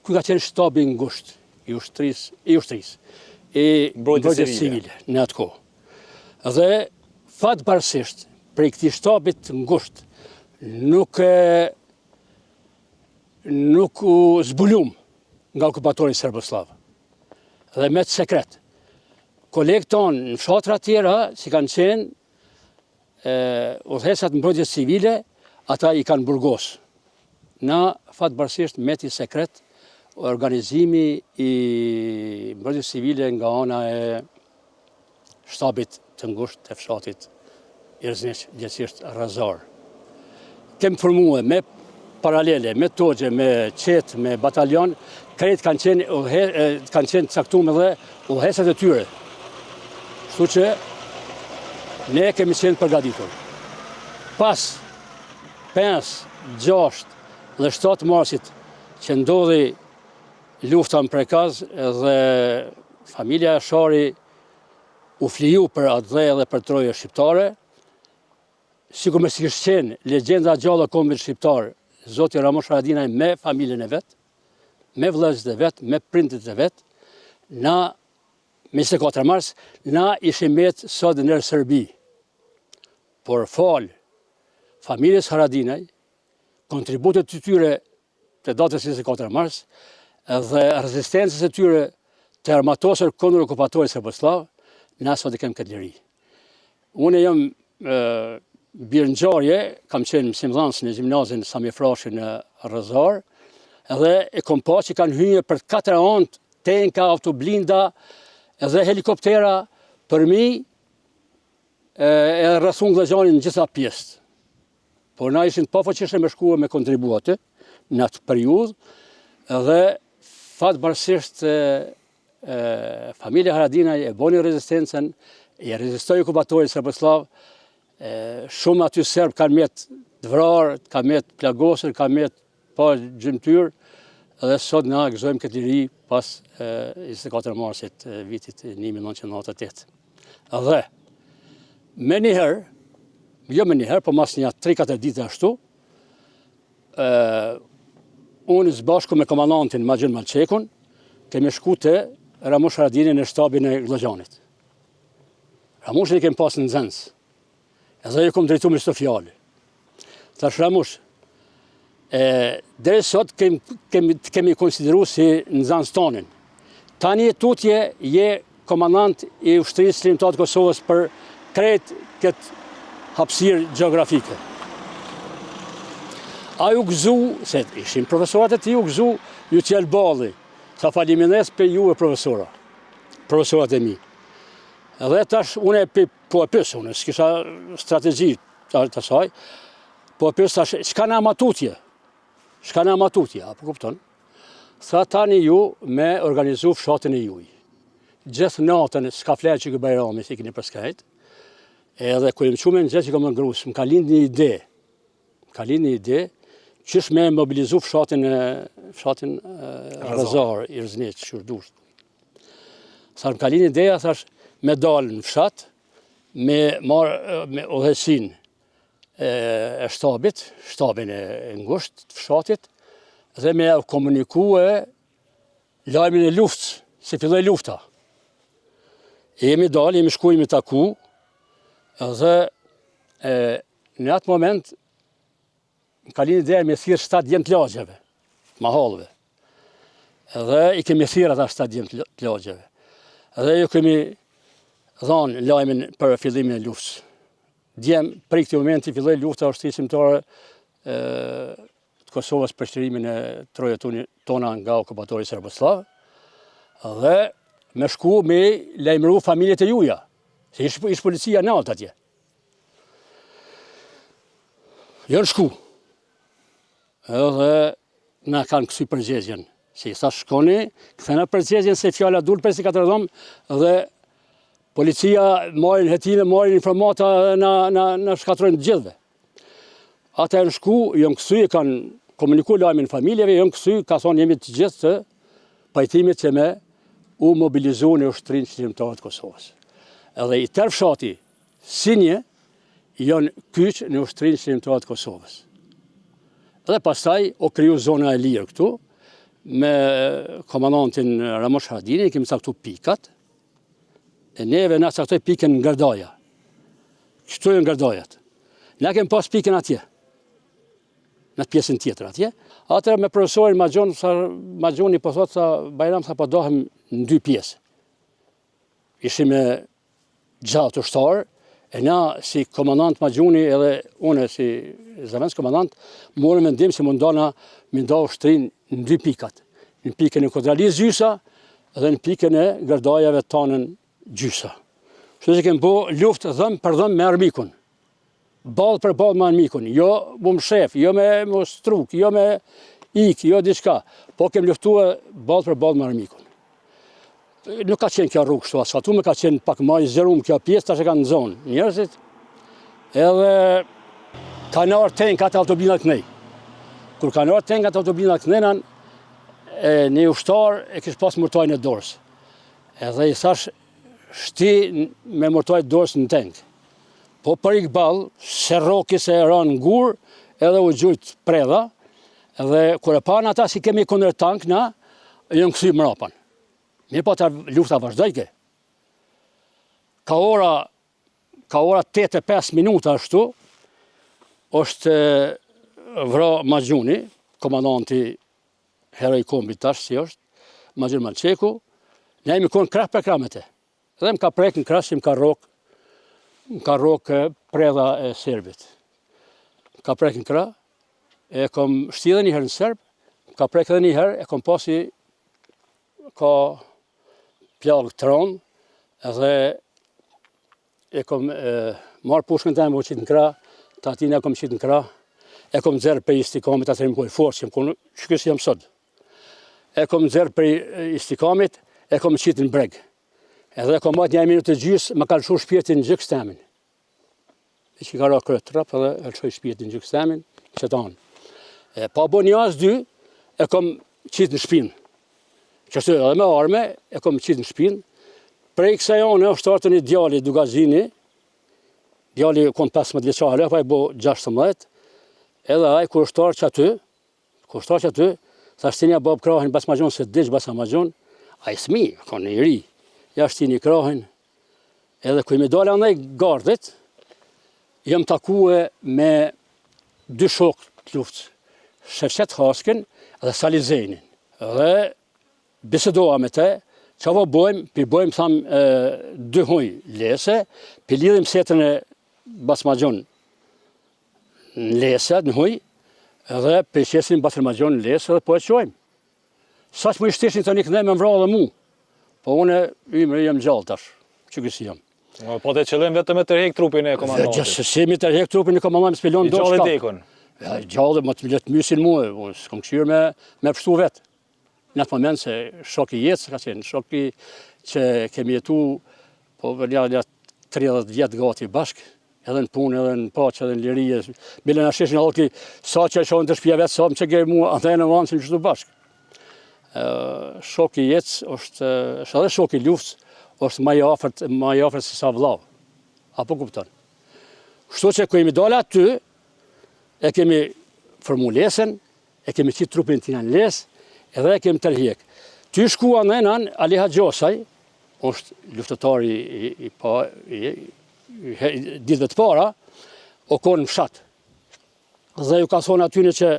Ky ka qenë shtabi i ngushtë i ushtrisë, i ushtrisë, i mbrojtjes civile në atë kohë. Dhe fatbardhësisht prej këtij shtabit të ngushtë nuk nuk u zbulum nga okupatori serbosllav. Dhe met sekret. Kolegët tonë në fshatra tjera që kanë qenë udhëheqësat mbrojtjes civile, ata i kanë burgos. Na fatbardhësisht meti sekret organizimi i mbrojtjes civile nga ana e shtabit të ngushtë të fshatit Irzniq, gjegjësisht Rrezar. Kem formue me paralele, me togje, me çetë, me batalion, krejt kanë qenë, kanë qenë të caktume dhe udhëheqësat e tyre. Kështu që ne kemi qenë përgatitur. Pas 5, 6 dhe 7 marsit që ndodhi lufta në Prekaz dhe familja Jashari u fliju për atdhe dhe për troje shqiptare, sikur mos kish qenë legjenda e gjallë e kombit shqiptar, zoti Ramush Haradinaj me familjen e vet, me vëllezërit e vet, me prindërit e vet, na me 24 mars, na ishim met sot në Serbi. Por falë familjes Haradinaj, kontributet të tyre të datës 24 mars dhe rezistencës së tyre të armatosur kundër okupatorit serbosllav, na sot e kem këtë liri. Unë jam bir ngjarje, kam qenë mësimdhënës në gjimnazin Sami Frashëri në Rrezar, edhe e kom pa që kanë hyrë për katër anët tenka, autoblinda dhe helikoptera përmi e rrethun Gllogjanin në gjitha pjesët. Por na ishim të pafuqishëm me shku e me kontribu aty, në atë periudhë, dhe fatbardhësisht familja Haradinaj e boni rezistencën, i rezistoi okupatorit serbosllav, shumë aty serbë kanë met të vrarë, kanë met të plagosur, kanë met pa gjymtyrë, dhe sot na gëzojmë këtë liri pas 24 marsit vitit 1998. Dhe, menjëherë, jo menjëherë, po mas një 3-4 ditë ashtu, unë së bashku me komandantin Magjon Malçekun, kemi shku te Ramush Haradinaj në shtabin e Gllogjanit. Ramushin e kemi pas nxënës, Edhe ju kom drejtu me qëto fjalë. Thash Ramush, e, deri sot kem, kem, të kemi konsideru si nxënës tonin. Tani e tutje je komandant i ushtrisë çlirimtare të Kosovës për krejt këtë hapësirë gjeografike. Ai u gëzu, se ishin profesorat e tij, u gëzu, ju çel balli, tha faleminderit për juve profesora, profesorat e mi. Edhe tash unë e Po e pys unë, s'kisha strategji të saj, po e pys tash, çka na ma tutje? Çka na ma tutje, a po kupton? Tha tani ju me organizu fshatin e juj. Gjithë natën s'ka flejt që ky Bajrami, si keni përskajt, edhe kur jam çu me mëngjes i kom thënë grus, më ka lind një ide, më ka lind një ide, qysh me mobilizu fshatin, fshatin Rrezar, Irzniq, qysh dush. Thash, më ka lind ideja, thash, me dalë në fshat, me marrë me udhëheqësin e shtabit, shtabin e ngusht të fshatit, dhe me komunikue lajmin e luftës, se filloi lufta. E jemi dalë, jemi shku, jemi taku, dhe e, në atë moment, Më ka lind ideja me thirrë 7 djem të lagjeve, mahallëve. Dhe i kemi thirrë ata 7 djem të lagjeve. Dhe ju kemi dhanë lajmin për fillimin e luftës. Djem, prej këtij momenti filloi lufta e ushtrisë çlirimtare të Kosovës për çlirimin e trojeve tona nga okupatori serbosllav. Dhe me shku me lajmëru familjet e juja. Se ish, ish policia nalt atje. Janë shku. Edhe na kanë kthy përgjegjen. Se i tha shkoni, kthena përgjegjen se fjala dul për si katër dhomë dhe policia marrin hetime, marrin informata dhe na, na, na shkatrojnë të gjithëve. Ata janë shku, janë kthy, kanë komuniku lajmin familjeve, janë kthy, ka thonë jemi të gjithë të pajtimit që me u mobilizu në ushtrinë çlirimtare të Kosovës. Edhe i tërë fshati, si një, janë kyç në ushtrinë çlirimtare të Kosovës. Dhe pastaj u kriju zona e lirë këtu, me komandantin Ramush Haradinaj, kemi caktu pikat, e neve na caktoi pikën në Gërdaja. Qëtu janë Gërdajat. Na kemi pas pikën atje, në atë pjesën tjetër atje. Atëherë me profesorin Magjon, sa Magjoni po thotë, sa Bajram sa po dahem në dy pjesë. Ishim me gjatë ushtarë, e na si komandant Magjoni edhe une si zëvendës komandant, morëm mendim se mundona me nda ushtrinë në dy pikat. Në pikën e Kodralisë gjysa dhe në pikën e Gërdajave tanën gjysa. Kështu që kemi bo luftë dhëmb për dhëmb me armikun. Ballë për ballë me armikun, jo m'u mshef, jo me u struk, jo me ik, jo diçka, po kem luftue ballë për ballë me armikun. Nuk ka qenë kjo rrugë kështu asfaltume, ka qenë pak ma i zgjerum kjo pjesë, tash e kanë zonë njerëzit, edhe kanë ardhë tenkat autoblindat kënej. Kur kanë ardhë tenkat autoblindat kënej, e një ushtar e kish pas murtajën e dorës. Edhe i thash, shti me murtajë dorës në tank. Po për ikball, se rroki se ra në gur, edhe u gjujt predha, edhe kur e panë ata si kemi kundër tank na, janë kthy mrapa. Mirëpo ata lufta vazhdojke. Ka ora, ka ora 8 e 5 minuta ashtu, është vra Magjuni, komandanti hero i kombit tash si është, Magjon Malçeku, ne jemi konë krah për krah me te. Dhe më ka prek në krah si më ka rrok, më ka rrok predha e serbit. Më ka prek në krah, e kom shti edhe njëherë në serb, më ka prek edhe njëherë, e kom pa si ka plagë të rëndë, edhe e kom marrë pushkën teme, me qitë në krah, të atina e kom qitë në krah, e kom nxjerrë prej istikamit, atëherë më kojë forcë, që më konë, që kësë jam sot. E kom nxjerrë prej istikamit, e kom qitë në breg. Edhe e kom majtë një minutë e gjysë, më ka lëshu shpirtin në gjoks temin. E që ka ra krejt trap edhe e lëshoi shpirtin në gjoks temin, që tanë. E pa bo një as dy, e kom qitë në shpinë. Qashtu edhe me arme, e kom qitë në shpinë. Prej kësaj ane është ardhë një djali Dukagjini, djali kon 15 vjeçar, apo e bo 16, edhe ai kur është ardhë që aty, Kur është ardhë aty, tha shtinja babë krahin Bac Magjon se diq Baca Magjon, ai fëmi, kon i ri. Ja shtini krahin. Edhe kur jemi dalë andej gardhit, jam takue me dy shokë të luftës, Shefqet Haskin dhe Sali Zenin. Dhe bisedova me te, ça po bojmë, pi bojmë thamë dy huj lese, pi lidhim setrën e Bac Magjon në lese, në huj, edhe pe qesim Bacën Magjon në lese dhe po e çojmë. Sa që më i shtishin të një këne me mvra dhe mu, po unë ymre jam gjallë tash, që kësi jam. Po te qëllim vetëm me tërhek trupin e komandantit. Dhe gjithë se mi tërhek trupin e komandantit, s'pi lonë do shka. I gjallë i dekun. Ja, gjallë, më të le t'mysin mua, unë s'kom kqyrë me, me pështu vetë. Në atë moment se shok i jetës ka qenë, shok i që kemi jetu, po një, një 30 vjet gati bashkë, edhe në punë, edhe në paqe, edhe në liri, bile na shishin edhe sa që e shohën te shpia vetë, sa më që gej mua, atë e në vanë që në qëtu bashkë. Shok i jetës është, është edhe shok i luftës, është ma i afërt, ma i afërt se sa vllau. Apo kupton. Kështu që kur jemi dalë aty, e kemi formu lesën, e kemi qitë trupin tina në lesë, edhe e kemi tërhjek. Ty shkua në enan, Ali Haxhosaj, është luftëtari i, i, pa, i, i, i ditëve të para, o konë në fshat. Dhe ju ka thonë atyne që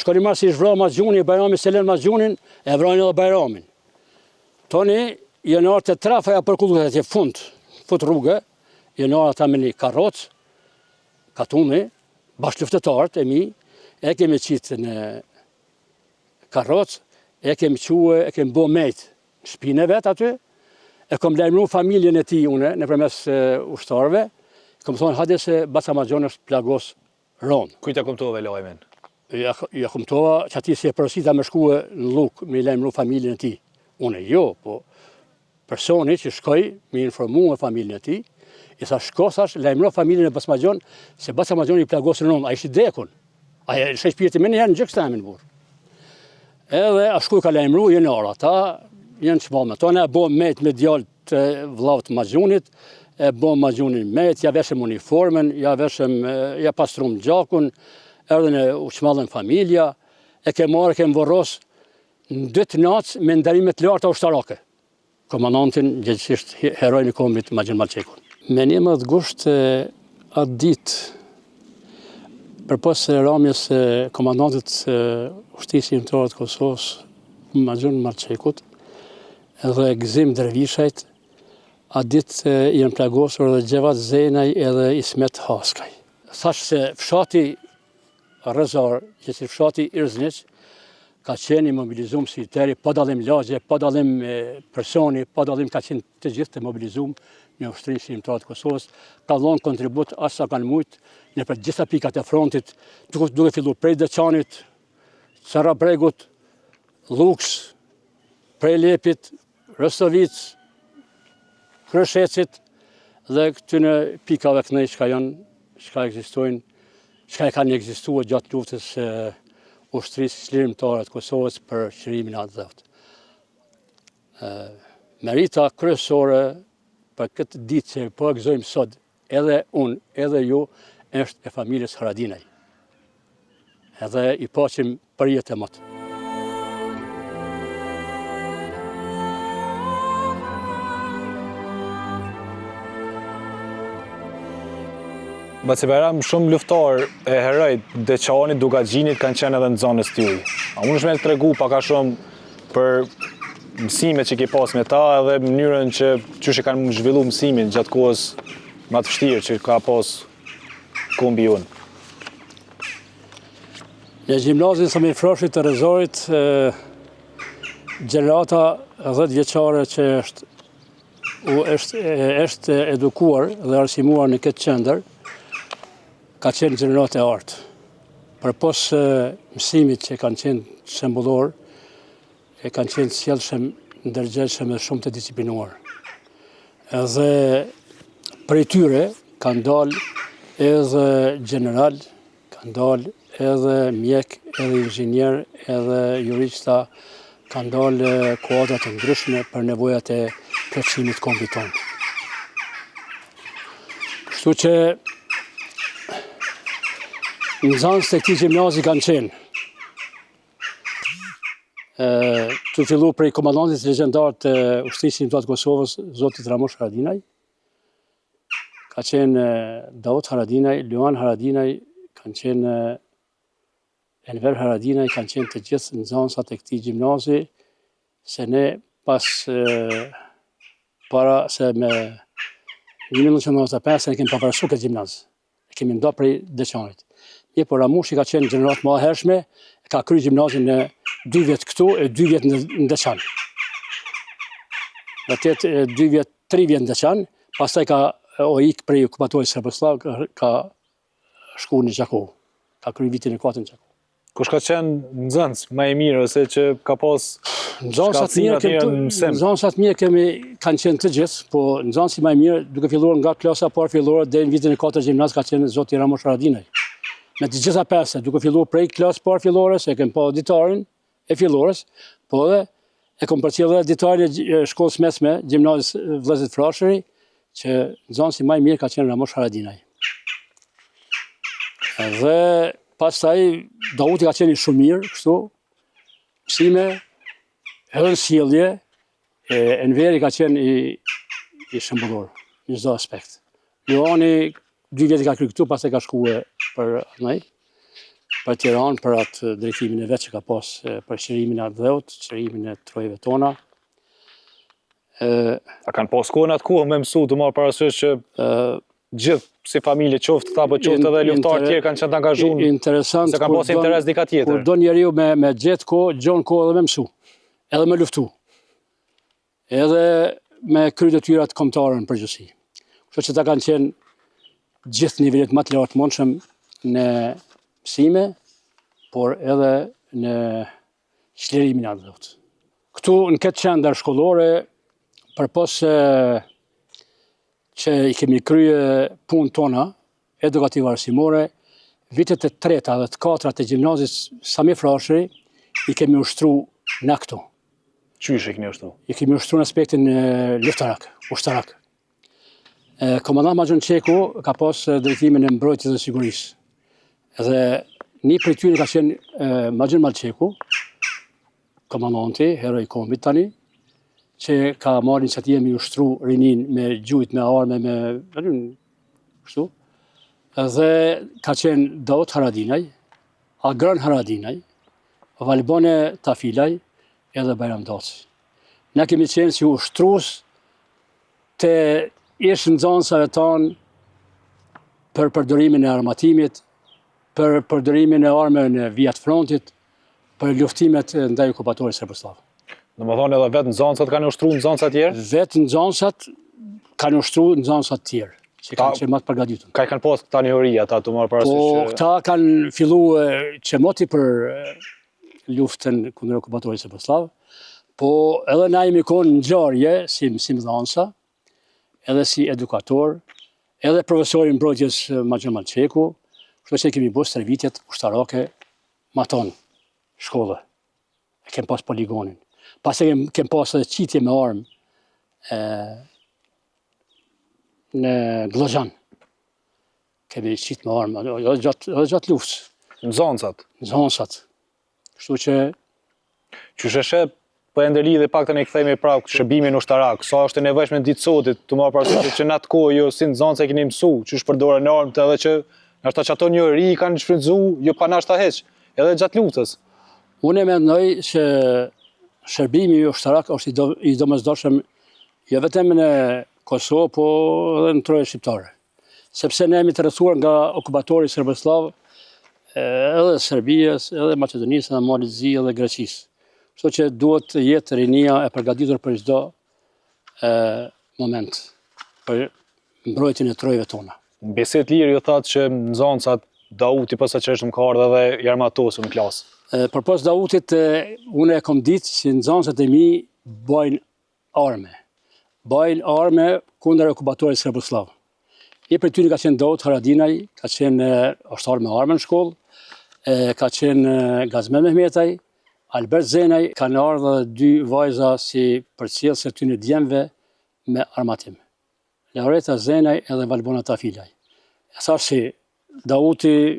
shkoni marrë si ish vra Magjuni, Bajrami s'e len Magjunin, e vrajnë edhe Bajramin. Toni, janë ardhë te trafoja për kullët atje fund, fund rrugë, janë ardhë ata me një karrocë, katuni, bashkëluftëtarët e mi, e kemi qitë në karrocë, e kemi çue, e kemi bo mejt në shpinë e vet aty, e kom lajmëru familjen e tij une, nëpërmes ushtarëve, kom thonë, hajde se Baca Magjon është plagos ronë. Kujt ja kumtove lajmin? Ja, ja kumtova që atij si e porosita me shkue në Llukë, me lajmëru familjen e tij. Une jo, po personi që shkoi me informu me familjen e tij, I thash, shko, thash, lajmëro familjen e Bac Magjon, se Baca Magjoni i plagosur rëndë, ai ishte i dekun. Ai e lëshoi shpirtin menjëherë në gjoks temin, burrë. Edhe a shku ka lajmëru, jenë ardh ata, janë çmall me to, ne e bo mejt me djalë të vllaut të Magjonit, e bo Magjonin mejt, ja veshëm uniformën, ja veshëm, ja pastrum gjakun, erdhën e u çmallën familja, e kem marrë, e kem vorros, në dy të natës me nderime të larta ushtarake. Komandantin, gjegjësisht heroin e kombit Magjon Malçekun. Me 11 gusht atë ditë, përpos ramjes së komandantit të Ushtrisë Çlirimtare të Kosovës, Magjon Malçekut, edhe Gëzim Dervishajt, atë ditë janë plagosur edhe Xhevat Zenaj edhe Ismet Haskaj. Thash se fshati Rrezar, gjithë fshati Irzniq, ka qenë i mobilizum si teri, pa dallim lagje, pa dallim personi, pa dallim ka qenë të gjithë të mobilizum në ushtrinë çlirimtare të Kosovës, ka dhonë kontribut aq sa kanë mujtë nëpër gjitha pikat e frontit, duke, duke fillu prej Deçanit, Carrabregut, Llukës, Prelepit, Rostovicë, Krushecit dhe këtyne pikave kënej çka janë, çka ekzistojnë, çka e kanë ekzistuar gjatë luftës së ushtrisë çlirimtare të Kosovës për çlirimin e atdheut. Merita kryesore për këtë ditë që po e gëzojmë sot, edhe unë, edhe ju, është e familjes Haradinaj. Edhe i paçim për jetë e mot. Baci Bajram, shumë luftëtarë e heroj Deçanit, Dukagjinit kanë qenë edhe nxënës tuj. A mundesh me tregu pak a shumë për mësimet që ke pas me ta edhe mënyrën që qysh e kanë zhvillu mësimin gjatë kohës ma të vështirë që ka pas kombi jonë? Në gjimnazin Sami Frashëri të Rrezarit, gjenerata 10 vjeçare që është u është është edukuar dhe arsimuar në këtë qendër, ka qenë gjeneratë e artë. Përpos mësimit që kanë qenë shembullor, e kanë qenë sjellshëm, ndërgjegjshëm dhe shumë të disiplinuar. Edhe prej tyre kanë dalë edhe gjeneral, kanë dalë edhe mjek, edhe inxhinier, edhe jurista, kanë dalë kuadra të ndryshme për nevojat e plotësimit të kombit tonë. Kështu që nxënës të këtij gjimnazi kanë qenë tu fillu prej komandantit legjendar të ushtrisë çlirimtare të Kosovës, zotit Ramush Haradinaj, ka qenë Daut Haradinaj, Luan Haradinaj, kanë qenë Enver Haradinaj, kanë qenë të gjithë nxënësat e këtij gjimnazi, se ne pas para se me 1995 ne kemi pavarësu këtë gjimnaz. E kemi nda prej Deçanit. Mirëpo Ramushi ka qenë gjeneratë më e hershme, ka kry gjimnazin në dy vjet këtu e dy vjet në, në Deçan. Vërtet dy vjet, tri vjet në Deçan, pastaj ka o ik prej okupatorit serbosllav, ka, ka shku në Gjakovë. Ka kry vitin e katërt në Gjakovë. Kush ka qenë nxënës më i mirë ose që ka pas nxënësat mirë kemi nxënësat mirë kemi kanë qenë të gjithë, po nxënësi më i mirë duke filluar nga klasa e parë fillore deri në vitin e katërt gjimnaz ka qenë zoti Ramush Haradinaj. Me të gjitha pesat, duke filluar prej klasës parë fillore, se kemi pa ditarin e fillores, po edhe e kom përcjellë edhe ditarin e shkollës mesme, gjimnazit Vëllezërit Frashëri, që nxënësi më i mirë ka qenë Ramush Haradinaj. Dhe pastaj Dauti ka qenë shumë mirë, kështu, mësime, edhe në sjellje, e Enveri ka qenë i, i shembullor, në çdo aspekt. Luani, dy vjet i ka kry këtu, pastaj ka shkue për nej, për Tiranë, për atë drejtimin e vet që ka pas për çlirimin e atdheut, çlirimin e trojeve tona. E, A kanë pas kohë në atë kohë me mësu, të marrë parasysh që gjithë si familje qoftë këta, po qoftë edhe luftëtarë tjerë kanë qenë të angazhuar. Interesant. Se kanë pas interes dika tjetër. Kur don njeriu me me gjet kohë, gjon kohë edhe me mësu. Edhe me luftu. Edhe me kry detyrat kombëtare në përgjithësi. Kështu që ta kanë qenë gjithë nivelet më të lartë mundshëm në mësime, por edhe në çlirimin e atdheut. Këtu në këtë qendër shkollore, përpos se. që i kemi krye punë tona edukative arsimore, vitet e treta dhe të katra të gjimnazit Sami Frashëri i kemi ushtru na këtu. Qysh i keni ushtru? I kemi ushtru në aspektin luftarak, ushtarak. Komandant Magjon Çeku ka pas drejtimin e mbrojtjes dhe sigurisë. Dhe një prej tyre ka qenë Magjon Malçeku, komandanti, hero i kombit tani, që ka marrë iniciativë me ushtru rinin me gjujt, me arme, me... Kështu. Dhe ka qenë Daut Haradinaj, Agron Haradinaj, Valbone Tafilaj edhe Bajram Daci. Na kemi qenë si ushtrues të ish nxënësave tanë për përdorimin e armatimit, për përdorimin e armëve në vijat frontit, për luftimet ndaj okupatorit serbosllav. Domethonë edhe vetë nxënësat kanë ushtru nxënësat tjerë? Vetë nxënësat kanë ushtru nxënësat tjerë, që kanë qenë më të përgatitur. Ka i kanë pas këta njohuri ata të marrë parasysh? Po, këta kanë fillu që moti për luftën kundër okupatorit serbosllav, po edhe na jemi konë në ngjarje si mësimdhënësa, edhe si edukator, edhe profesori i mbrojtjes Magjon Malçeku, kështu që kemi bo stërvitjet ushtarake matanë shkolle. E kem pas poligonin. Pas e kem, kem pas edhe qitje me armë e, në Gllogjan. Kemi qitë me armë, edhe gjatë, edhe gjatë luftës. Nxënësat? Nxënësat. Kështu që... Qysh e sheh, po e ndërlidhi pak tani kthehemi prapë shërbimin ushtarak, sa është e nevojshme në ditë sotit, tu marrë parasysh që në atë kohë ju si nxënës e keni mësu, qysh përdoren armët edhe që nashta qato njohuri i kanë shfrytëzu, jo pa nashta hiç, edhe gjatë luftës. Unë mendoj që shërbimi ushtarak është i, do, i domosdoshëm jo vetëm në Kosovë, po edhe në troje shqiptare. Sepse ne jemi të rrethuar nga okupatori serbosllav edhe Serbisë, edhe Maqedonisë, edhe Malit Zi, edhe Greqisë. Kështu që duhet të jetë rinia e përgatitur për çdo moment, për mbrojtjen e trojeve tona. Në bisedë të lirë ju thatë që nxënësat Dauti posaçërisht më ka ardhë edhe i armatosur në klasë. Përpos Dautit, unë e kom ditë që nxënësat e mi bajnë arme. Bajnë arme kundër okupatorit serbosllav. Një prej tyre ka qenë Daut Haradinaj, ka qenë është ardhë me armë në shkollë, ka qenë Gazmend Mehmetaj, Albert Zenaj, kanë ardhë edhe dy vajza si përcjellëse të djemve me armatim. Laureta Zenaj edhe Valbona Tafilaj. E thash si Dauti,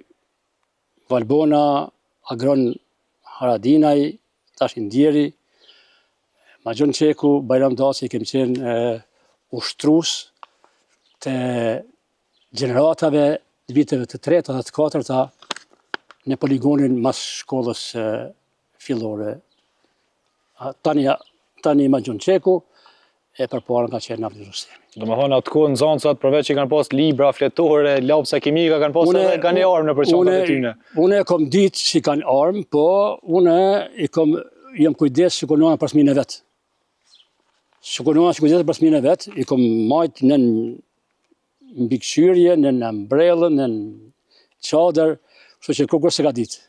Valbona, Agron Haradinaj, tash i ndjeri, Magjon Çeku, Bajram Daci, kemi qenë ushtrus të gjeneratave të viteve të treta dhe të katërta në poligonin mas shkollës fillore. Tani, tani Magjon Çeku, e përpara ka qenë Avni Rustemi. Domethonë, atë kohë nxënësat përveç që kanë pas libra, fletore, lapsa kimika, kanë pas edhe kanë një armë nëpër çantat e tyne. Unë e kom ditë që kanë armë, po unë i kom, jam kujdes sikur nona për fëmijën e vet. Sikur nona që kujdeset për fëmijën e vet, i kom majt nën mbikëqyrje, nën ombrellë, nën çadër, kështu që kurrkush s'e ka ditë.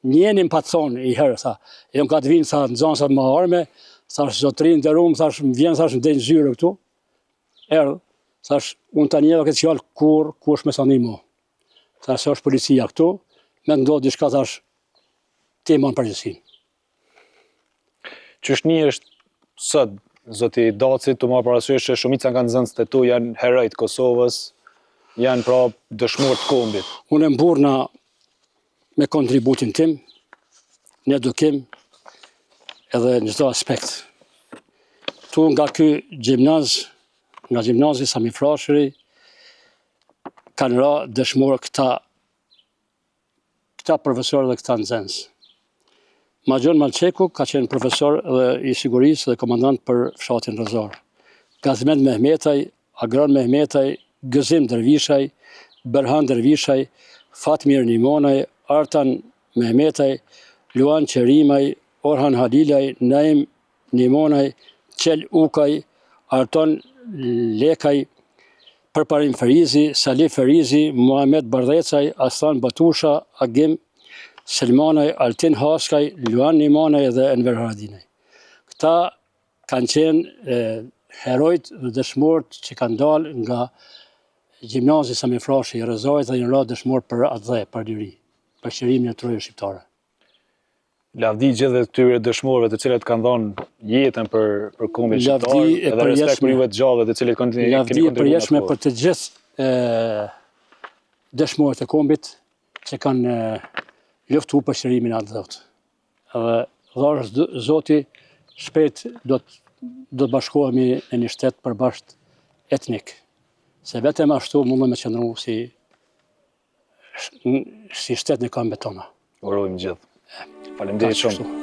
Njeni më pat thonë një herë, tha, janë ka të vinë, tha, nxënësat me arme, thash, zotri i nderum, thash, më vjen, thash, në zyrë këtu, erdh, thash, unë ta njeva këtë fjalë kurrkush mos ta ni mo. Thash, se është policia këtu, me të ndodhë diçka, thash, ti e man përgjegjësinë. Qysh nihesh sot, zoti Daci, tu marrë parasysh që shumica nga nxënësit e tu janë heroj të Kosovës, janë pra dëshmorë të kombit. Unë mburrna me kontributin tim në edukim edhe në çdo aspekt. Tu nga ky gjimnaz, nga gjimnazi Sami Frashëri, kanë ra dëshmorë këta këta profesorë dhe këta nxënës. Magjon Malçeku ka qenë profesor dhe i sigurisë dhe komandant për fshatin Rrezar. Gazmend Mehmetaj, Agron Mehmetaj, Gëzim Dervishaj, Berhan Dervishaj, Fatmir Nimonaj, Artan Mehmetaj, Luan Qerimaj, Orhan Halilaj, Naim Nimonaj, Çel Ukaj, Arton Lekaj, Përparim Ferizi, Salih Ferizi, Muhamet Bardhecaj, Aslan Batusha, Agim Selmanaj, Altin Haskaj, Luan Nimonaj dhe Enver Haradinaj. Këta kanë qenë e, herojt dhe dëshmorët që kanë dalë nga gjimnazi Sami Frashëri i Rrezajt dhe janë ra dëshmorë për atdhe, për liri, për çlirimin e trojeve shqiptare. Lavdi gjithë këtyre dëshmorëve të cilët kanë dhënë jetën për për kombin shqiptar, edhe respekt për juve të gjallë të cilët keni kontribuar. Lavdi e përjetshme për të gjithë dëshmorët e kombit që kanë luftu për çlirimin e atdheut. Edhe dhashtë Zoti shpejt do të do të bashkohemi në një shtet përbashkët etnik. Se vetëm ashtu mundem me qëndru si si shtet në këmbët tona. Urojmë gjithë. Faleminderit shumë.